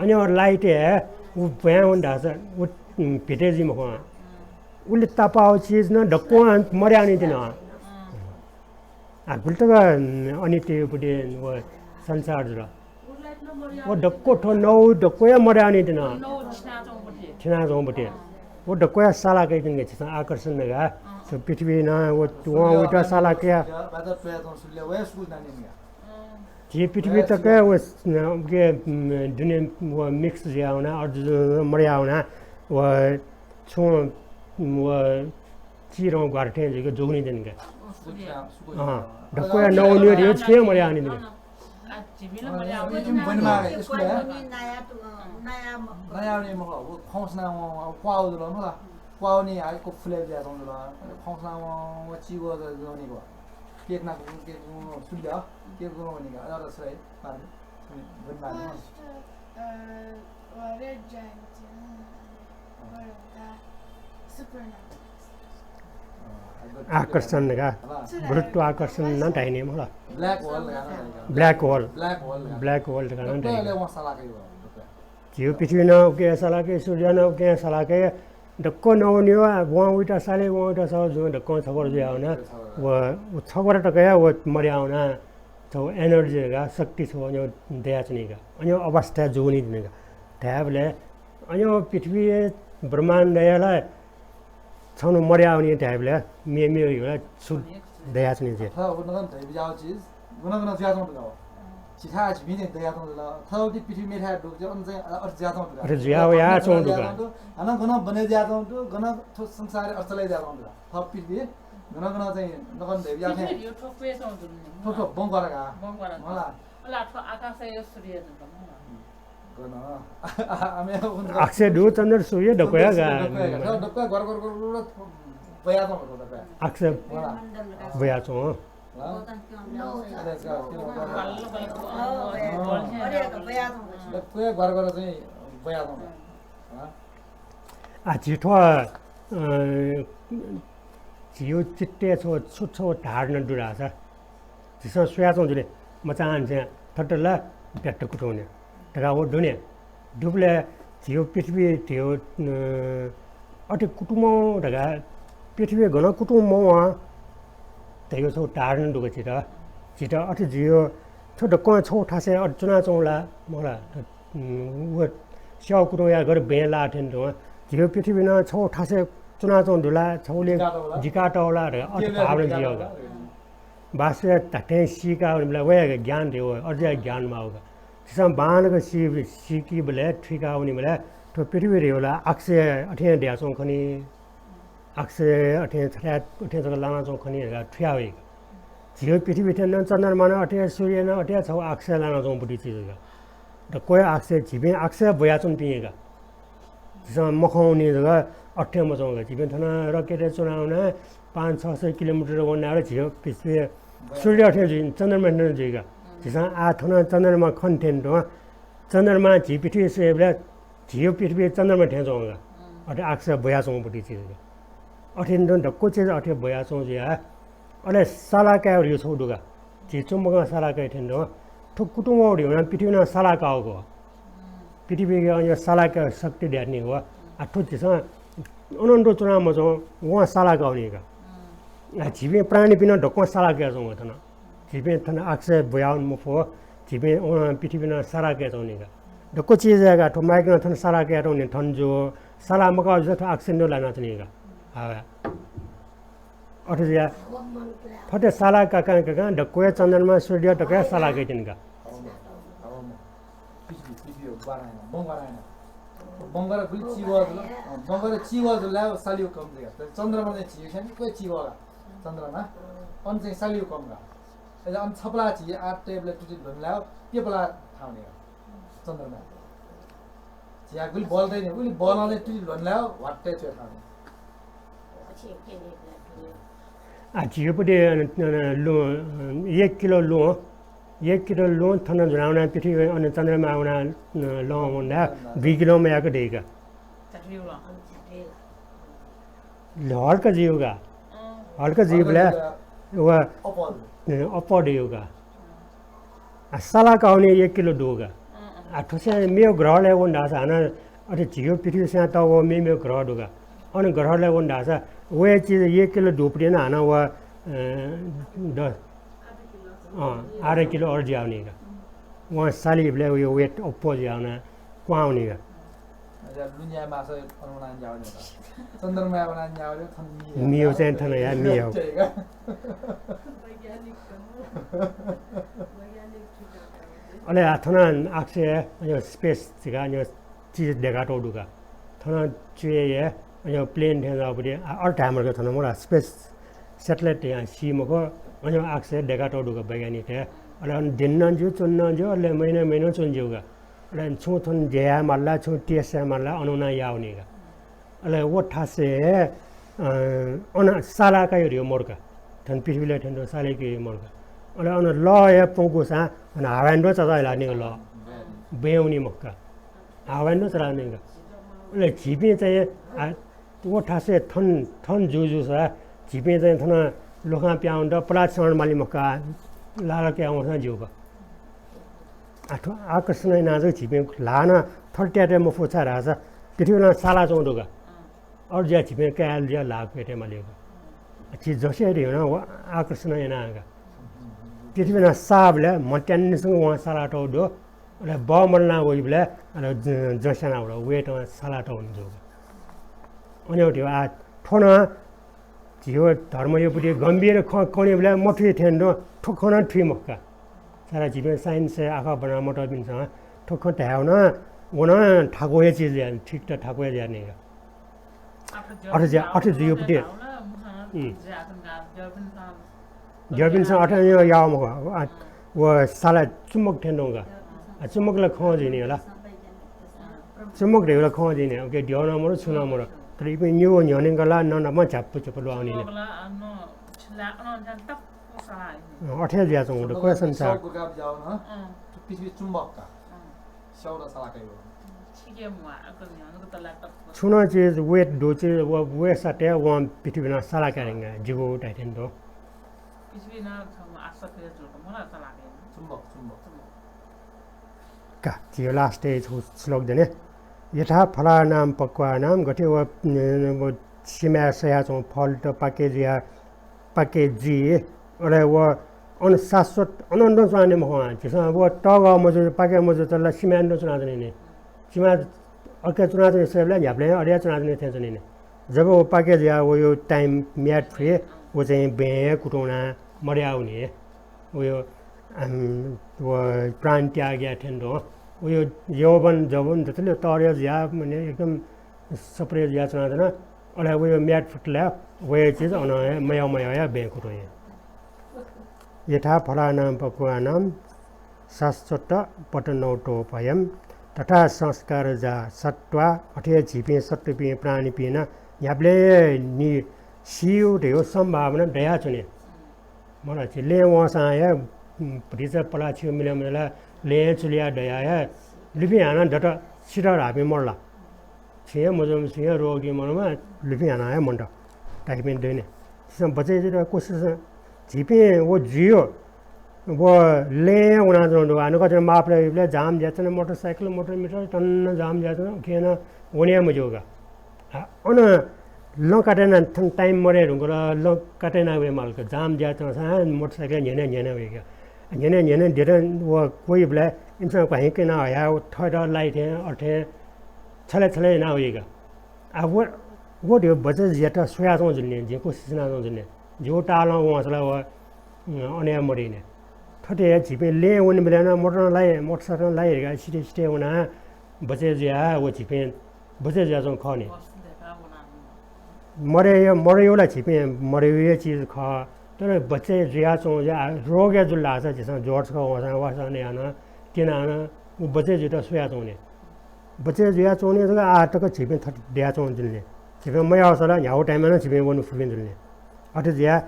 अन व light हे उ ब्वाँय् वन धाःसा उ, उम्, भितय् जुइ मखु। उलि तापाःगु चिज नं दक्वं मदयावनी तिनि। आ, गुलि तक, उम्, अनित्य पट्टि व संसार जुल। व दक्व थ्व नौ दक्वया मदयावनी तिनि। थिनाच्वंगु पट्टि। व दक्वया सालाकय् तिनि, झीसं आकर्षण धकाः। थ्व पृथ्वी नं व वं वइत सालाकया। झी पृथ्वी तक व, उके, उम्, दुने व mix जुया वना, अर्जुन मदया वना, व छुं, उम्, व चिरं ग्वार थें जुइक जुगुनी तिनि का। अँ, दक्वया नौ न्यु रे छुं मदयावनी तिनि। आ, झिपिं नं अँ, मर्याः। यो जिमि बनेमाः स्कुल हे। नयाँ तु-, अँ, नयाँ म-, नयाँ वनी मखु, व खौंसना वं, व क्वाउ जुल मला। क्वाउ नि हाइको फुले जुया च्वं जुल। खौंसना वं, व चिगो ज-, जवनीगो। केक नाकु, केक सुल्या, केक गुण वनीगो। अरे, अरे, सही, पार, बनेमाः नि। First, अ, व red giant, अ, व द supernova। आकर्षण का, गुरुत्वाकर्षण नं धाइ नि मला। Black hole धकाः नं धाइ। Black hole। Black hole धकाः। Black hole धकाः नं धाइ। दक्वले वं सालाकय् व, दक्वले। झीगु पृथ्वी नं उके सालाकय्, सूर्य नं उके सालाकय्, दक्व नौ न्यु वं वइत साले, वं वइत साले जुं दक्वं छग्वरा जुया वना। व, व छग्वरा तकया व मदया वना। छगू energy धकाः शक्ति छगू अन्यो दयाच्वनी का। अन्यो अवस्था जुगुनी तिनि का। धायेबलय् अन्यो पृथ्वी ब्रह्माण्डया ला छन्हु मदयावनी धायेबलय् मेमेगु ला छु दयाच्वनी जे। अथवा व नकं धयाबिज्याःगु चिज गन गन जुयाच्वं दु का। झीथाय् झीपिं चाहिँ दयाच्वं दु ला। थौं ति पृथ्वी मेथाय् दु का, अन चाहिँ अथे जुयाच्वं दु का। अथे जुया वयाच्वं दु का। हानं गन बने जुयाच्वं दु, गन थ्व संसारय् अथे चले जुयाच्वं दु का। थौं पृथ्वी गन गन चाहिँ नकं धयाबिज्याःगु थें। पृथ्वी यो थ्व क्वय् च्वं दु नि। थ्व, थ्व बंग्वारा का। बंग्वारा। मला। मला थ्व आकाशय् यो सूर्य जक मला। गन। आमे उन आकाशय् दु चन्द्र सूर्य दक्वया का। दक्वया का। दक्वया ग्वार ग्वार ग्वार ग्वार बयाच्वं दु दक्वया। आकाशय् बयाच्वं। दक्वया ग्वार ग्वार चाहिँ बयाच्वं। आ, झी थ्व, अ, झीगु चित्तय् छगू छु छगू धारणा दु धाःसा, झीसं स्वयाच्वं जुले मचांनिसें थथे ला ब्यात कुतुं वने धकाः व दुने। दुबलय् झीगु पृथ्वी झीगु, अ, अथे कुतुं मवं धकाः पृथ्वी गन कुतुं मवं धइगु छगू धारणा दु का झीत। झीत अथे झीगु थ्व दक्वं छगू थासय् अथे च्वनाच्वं ला मला। उम्, व स्याउ कुतुंया गथे बँय् लाः थें तुं, झीगु पृथ्वी नं छगू थासय् च्वनाच्वं दु ला, छगू लि दिकातःगु ला धकाः अथे भावना जुयागु का। वास्तवय् धात्थें सीका वनीबलय् वयागु ज्ञान धइगु, अज्याःगु ज्ञान माःगु का। झीसं बांलाक सी-, सीकीबलय्, थुइका वनीबलय् थ्व पृथ्वी धइगु ला आकाशय् अथें दयाच्वं खनी। आकाशय् अथें छथाय् अथें जक लानाच्वं खनी धकाः थुया वइ। झीगु पृथ्वी थें नं चन्द्रमा नं अथे, सूर्य नं अथे, छगू आकाशय् लानाच्वंगु बुद्धि चिज का। दक्वया आकाशय्, झीपिं आकाशय् ब्वयाच्वंपिं का। झीसं मखंनि जक अथे मच्वं का। झीपिं थन rocket-य् च्वना वना पाँच छ सय किलोमिटर वना ला झीगु पृथ्वी, सूर्य अथें जुइ, चन्द्रमा अथें जुइ का। झीसं आः थन चन्द्रमा खन थें तुं, चन्द्रमा झी पृथ्वी स्वयेबलय् झीगु पृथ्वी चन्द्रमा थें च्वं का। अथे आकाशय् ब्वयाच्वंगु बुद्धि चिज का। अथें तुं दक्व चिज अथे ब्वयाच्वं जुया। अले साला काये धइगु छगू दु का। झी चुम्बकं साला काये थें तुं। थ्व कुतुं वःगु धइगु नं पृथ्वी नं साला काःगु का। पृथ्वीके अन्य साला काये शक्ति दयाच्वनीगु का। आ, थ्व झीसं अनन्त च्वना मच्वं, वं साला काः वनी का। आ, झीपिं प्राणीपिं नं दक्वं साला कायाच्वं का थन। झीपिं थन आकाशय् ब्वयावने मफु, झीपिं, अ, पृथ्वी नं साला कायाच्वं का। दक्व चिजया का, थ्व माइक नं थन साला कायाच्वं नि, थन जू, साला मकाः जूसा थ्व आकाशय् नं लानाच्वनी का। आ, अथे जुया, थथे साला काकां काकां दक्वया चन्द्रमा सूर्य दक्वया साला काइतिनि का। पृथ्वी, पृथ्वी हो, ग्वारां याना, बंग्वारां याना। बंग्वारा गुलि चिवः जुल, अँ, बंग्वारा चिवः जुल ला सालिउ कम जुइगा। तर चन्द्रमा चाहिँ झीउ स्यां निक्वय् चिवः का। चन्द्रमा, अन चाहिँ सालिउ कम का। अले अन छपला झी आत तयेबलय् तुति ल्ह्वन लायो, प्यपला थाहां वनी का। चन्द्रमा। झीया गुलि बल दइ नि, उलि बलं चाहिँ तुति ल्ह्वन लायो, ह्वात्तय् च्वय् थाहां वनी। आ, झीगु पट्टि, अ, अ, लुँ, अ, एक किलो लुँ, एक किलो लुँ थन ज्वना वना पृथ्वी, अन चन्द्रमा वना, अ, लं वना दुई किलो मयाक दइ का। हल्का जुइगु का। हल्का जुइबलय् व, अ, अप्वः दइगु का। आ, साला काः वनी एक किलो दुगु का। आ, थुसे मेगु ग्रहलय् वन धाःसा हानं अथे झीगु पृथ्वीसां तःगु मेमेगु ग्रह दु का। अन ग्रहलय् वन धाःसा वया चिज एक किलो दुपट्टि नं हानं व, अ, दस, अँ, आधा किलो अथे जुयावनी का। वं सालीबलय् वया weight अप्वः जुयावनाः क्वहां वनी का। अझ लुँया मासा अनुमान ज्यावनी का। चन्द्रमाया वनाः ज्यावनी थन मियो। मियो चाहिँ थन या मियो। अले आ थन आकाशय् अन space धकाः अन चिज दय्कातःगु दु का। थन च्वय् हे अन plane थें जःगुपट्टि, आ, अथे धाये मखु का, थन मखु ला, space satellite धयां सी मखु, अन आकाशय् दय्कातःगु दु का वैज्ञानिकतय्। अले अन दिन नं ज्यू, च्वने नं ज्यू, अले महिना महिना च्वने ज्यू का। अले छुं थन ज्या याये माल ला, छुं test याये माल ला, अन वनाः यावनी का। अले व थासय् हे, अ, अन साला काइगु धइगु मदु का। थन पृथ्वीलय् थ्यंतुं साला काइगु मदु का। अले अन लः हे प्वंकूसां अन हावाय् नं चचाः हिलावनी का लः। बँय् वनी मखु का। हावाय् नं चचाः वनी का। अले झीपिं चाहिँ, आ, व थासय् थन, थन जू जूसा झीपिं चाहिँ थन लुखां पिहां वनेत पलाः छ्यं वने माली मखु का। लाः लाः कयाः वंसां ज्यू का। आ, थ्व आकर्षण यानाः जक झीपिं ल्हाः नं थथे तये मफु, छाय्धाःसा पृथ्वीं नं सालाच्वंगु दु का। अथे जुयाः झीपिं काय् जुयाः ल्हाः क्वय् तये माली का। आ, झी जस हे धइगु नं व आकर्षण यानाः का। पृथ्वीं नं साःबलय् म्हत्यानिसें वं सालातःगु दु। अले बः मदुना वइबलय् अले ज-, जस यानाः वल, weight नं सालातःगु दु का। अन धइगु आ थ्व नं झीगु धर्मयापट्टि गम्भीर खँ कनेबलय् मथुइ थें दु, थ्व खँ नं थुइ मखु का। सारा झीपिं science-य् आखः ब्वना मतःपिन्सं थ्व खँ धायेगु नं, व नं थाकु हे चिज जुयाः, ठीक त थाकु हे जुयाः नं का। अथे जुया-, अथे जुइगु पट्टि, उम्। द्यःपिन्सं अथे नं याः मखु। आ, व साला चुम्बक थें दु का। आ, चुम्बक ला खं जुइ नि होला। चुम्बक धइगु ला खं जुइ नि, उकी द्यः नं मदु, छुं नं मदु। तर इपिं निगू न्ह्यःने का ला नं नापं झ्याप्पु झ्याप्पु ल्वाः वनी नि। अँ, अथे जुयाच्वंगु दु, क्वय् संसार। पृथ्वी चुम्बक का। छुं नं चिज weight दु, चिज व weight सातय् वं पृथ्वीं नं साला काये का, जिगु धाइथें दु। पृथ्वी नं छगू आकर्षण जुल का, मला साला काये। चुम्बक, चुम्बक। का, झीगु last-य् छगू श्लोक दनि। यथा फलानां पक्वानां, गथे व, व सिमाय् सयाच्वंगु फलत पाके जुया, पाके जुइ, अले व अन शाश्वत अनन्तं च्वनाच्वनी मखु। झीसं व तःगः मजू, पाके मजूतले ला सिमाय् नं च्वनाच्वनी नि। सिमाय् अथे च्वनाच्वनी, सय्बलय् न्ह्याबलें अथे च्वनाच्वनी थें च्वनी नि। जब व पाके जुयाः वया time म्याद फुइ, व चाहिँ बँय् हे कुतुं वनाः मदया वनी। वया, अम, व प्राण त्याग याये थें दु। वया यौवन, जौवन दतले तर जुयाः, माने एकदम सप्रे जुयाः च्वनाच्वन। अले वया म्याद फुतले वया चिज अन हे मयः मयः हे बँय् कुतुं हे। यथा फलानां पक्वानां शाश्वतपतनोतो भयं तथा संस्कारजा सत्त्वा, अथे हे झीपिं सत्त्वपिं प्राणीपिं नं न्ह्याबलें नि सीगु धइगु सम्भावना दयाच्वनी। मला, झी लँय् वंसां हे, उम्, भतिचा पलाः छिगु मिले मजुल ला, लँय् चुलिया दयाः हे लुफिं हानं दत सित धाःपिं मदु ला? छुं हे मजूम्ह, छुं हे रोग दुम्ह मनुखं लुफिं हानं हे मन्त धाइपिं दु नि। झीसं बचय् जुइत कोसिस, झीपिं व जुइ, व लँय् वनाच्वंगु दु। आ, नकतिनि माफलय् वइबलय् जाम जुयाच्वन, मोटरसाइकल, मोटर मिटर टन्न जाम जुयाच्वन, उखें नं वने हे मज्यू का। आ, अन लं काटे यानाः थन time मदये धुंकल, लं काटे यानाः वये माल का। जाम जुयाच्वंसां मोटरसाइकल न्ह्यःने न्ह्यःने वइ का। न्ह्यःने न्ह्यःने देत व वइबलय् इमिसं घ्वाहिं कयाः हयाः थःत लाइ थें, अथे छले छले यानाः वइ का। आ, व, व धइगु बचय् जुइत स्वयाच्वंगु जुल नि, जिं कोसिस यानाच्वंगु जुल नि। जिगु तालं वंसा ला व, अन हे मदइ नि। थथे हे झीपिं लँय् वनेबलय् नं मोटर नं लाइ, मोटरसाइकल नं लाइ धकाः सिधे सिधे वनाः बचय् जुयाः व झीपिं बचय् जुयाच्वंगु खः नि। मदय्, मदय् ला झीपिं मदय् हे चिज खः। तर बचय् जुयाच्वंगु जुया, रोग हे जुल धाःसा झीसं ज्वर छकः वंसां वासः नयाः नं, तिनाः नं व बचय् जुइत स्वयाच्वंगु नि। बचय् जुयाच्वंगु नि जक आः तक झीपिं थथे दयाच्वंगु जुल नि। झीपिं मयाःसा ला न्ह्यागु time-य् नं झीपिं वने फुपिं जुल नि। अथे जुयाः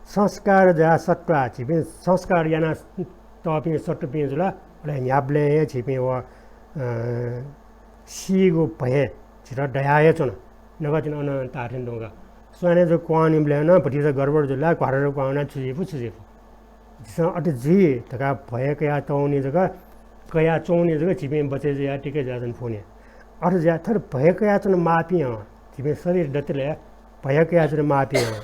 संस्कारजा सत्त्वा, झीपिं संस्कार याना तःपिं सत्त्वपिं जुल, अले न्ह्याबलें हे झीपिं व, अ, सीगु भय झीत दया हे च्वन। नकतिनि अन धाःथें दु का। स्वाने जक क्वहां वनीबलय् नं भतिचा गडबड जुल ला, घ्वारा जक क्वहां वनाः छु जुइ फु, छु जुइ फु। झीसं अथे जुइ धकाः भय कयातःगुलिं जक, कयाच्वंगुलिं जक झीपिं बचय् जुयाः टिके जुयाच्वने फुनि। अथे जुयाः थथे भय कयाच्वने माःपिं हं, झीपिं शरीर दतले भय कयाच्वने माःपिं हं।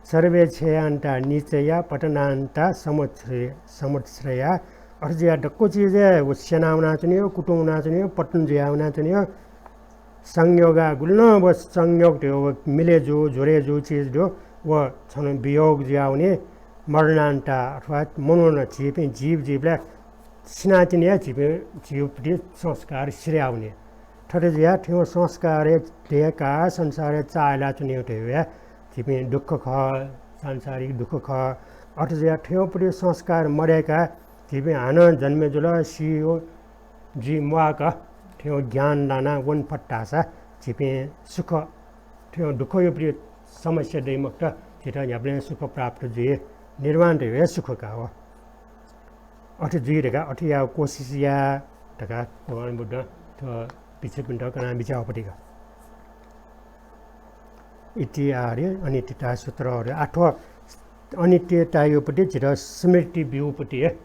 सर्वे क्षयान्ता निचया पतनान्ता समुच्छ्रे-, समुच्छ्रया। अथे जुयाः दक्व चिजय् व स्यना वनाच्वनी, कुतुं वनाच्वनी, पतन जुया वनाच्वनी। संयोगा गुलि नं व संयोग धयो व मिले जू, ज्वरे जू चिज धयो व छन वियोग जुया वनी। मरणान्ता अथवा मनून झीपिं जीव जीवलय् सिनातिनि हे झीपिं जीवपट्टि संस्कार सिरया वनी। थथे जुयाः थ्यंगु संस्कारय् दय्काः संसारय् चाःहिला च्वनीगु धयो हे झीपिं दुःख खः, सांसारिक दुःख खः। अथे जुयाः थ्यंगुपट्टि संस्कार मदय्काः झीपिं हानं जन्मे जुल, सी जुइ म्वाःक थ्यंगु ज्ञान लानाः वने फत धाःसा झीपिं सुख, थ्यंगु दुःखयापट्टि समस्या दइ मखुत, झीत न्ह्याबलें सुख प्राप्त जुइ, निर्वाण धयो हे सुख का हो। अथे जुइ धकाः, अथे यायेगु कोसिस या धकाः भगवान बुद्धं थ्व भिक्षुपिन्त कनाबिज्याःगु पट्टि का। इति आर्य अनित्यता सूत्र। आः थ्व अनित्यतायापट्टि झीत स्मृति ब्यूगु पट्टि।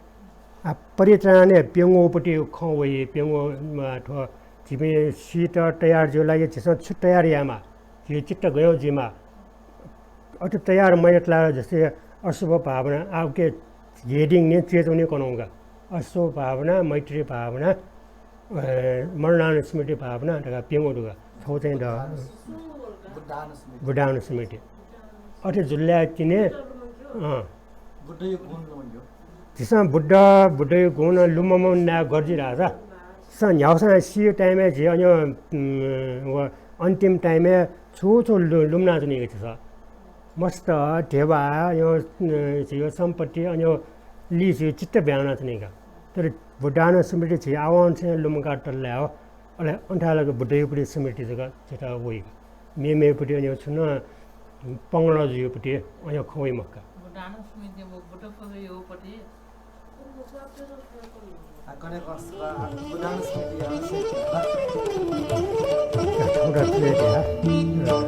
आः परित्राणय् प्यंगूपट्टि खँ वइ, प्यंगू, अ, थ्व झीपिं सीत तयार जुइगु लागि झीसं छु तयार यायेमाः, झीगु चित्त गय् जुइमाः। अथे तयार मयात ला जस्तै अशुभ भावना, आः उके heading नं च्वयाच्वनी कनौं का। अशुभ भावना, मैत्री भावना, अ, मरणानुस्मृति भावना धकाः प्यंगू दु का। थ्व चाहिँ द बुद्धानुस्मृति। बुद्धानुस्मृति। अथे जुल ला तिनि, अँ। बुद्धया गुण लुमंकेगु। झीसं बुद्ध, बुद्धया गुण लुमंम्ह नायः गथे जुइ धाःसा, झीसं न्ह्यागुसां सीगु time-य् झी अन, उम्, व अन्तिम time-य् छु छु लु-, लुमनाच्वनी का झीसं। मस्त, ध्यबा, यो, अ, झीगु सम्पत्ति, अन यो लि झीगु चित्त ब्यानाच्वनी का। तर बुद्धानुस्मृति झी आवंनिसें लुमंकातल धाःसा, अले अन थाय् लाक बुद्धयापट्टि स्मृति जक झीत वइ। मेमेपट्टि अन छुं नं पंगः जुइपट्टि अन खँ वइ मखु का। बुद्धानुस्मृति व बुद्ध पदयापट्टि। आ, कने कस, आ, बुद्धानुस्मृति, आ, छुं नं थुलि का।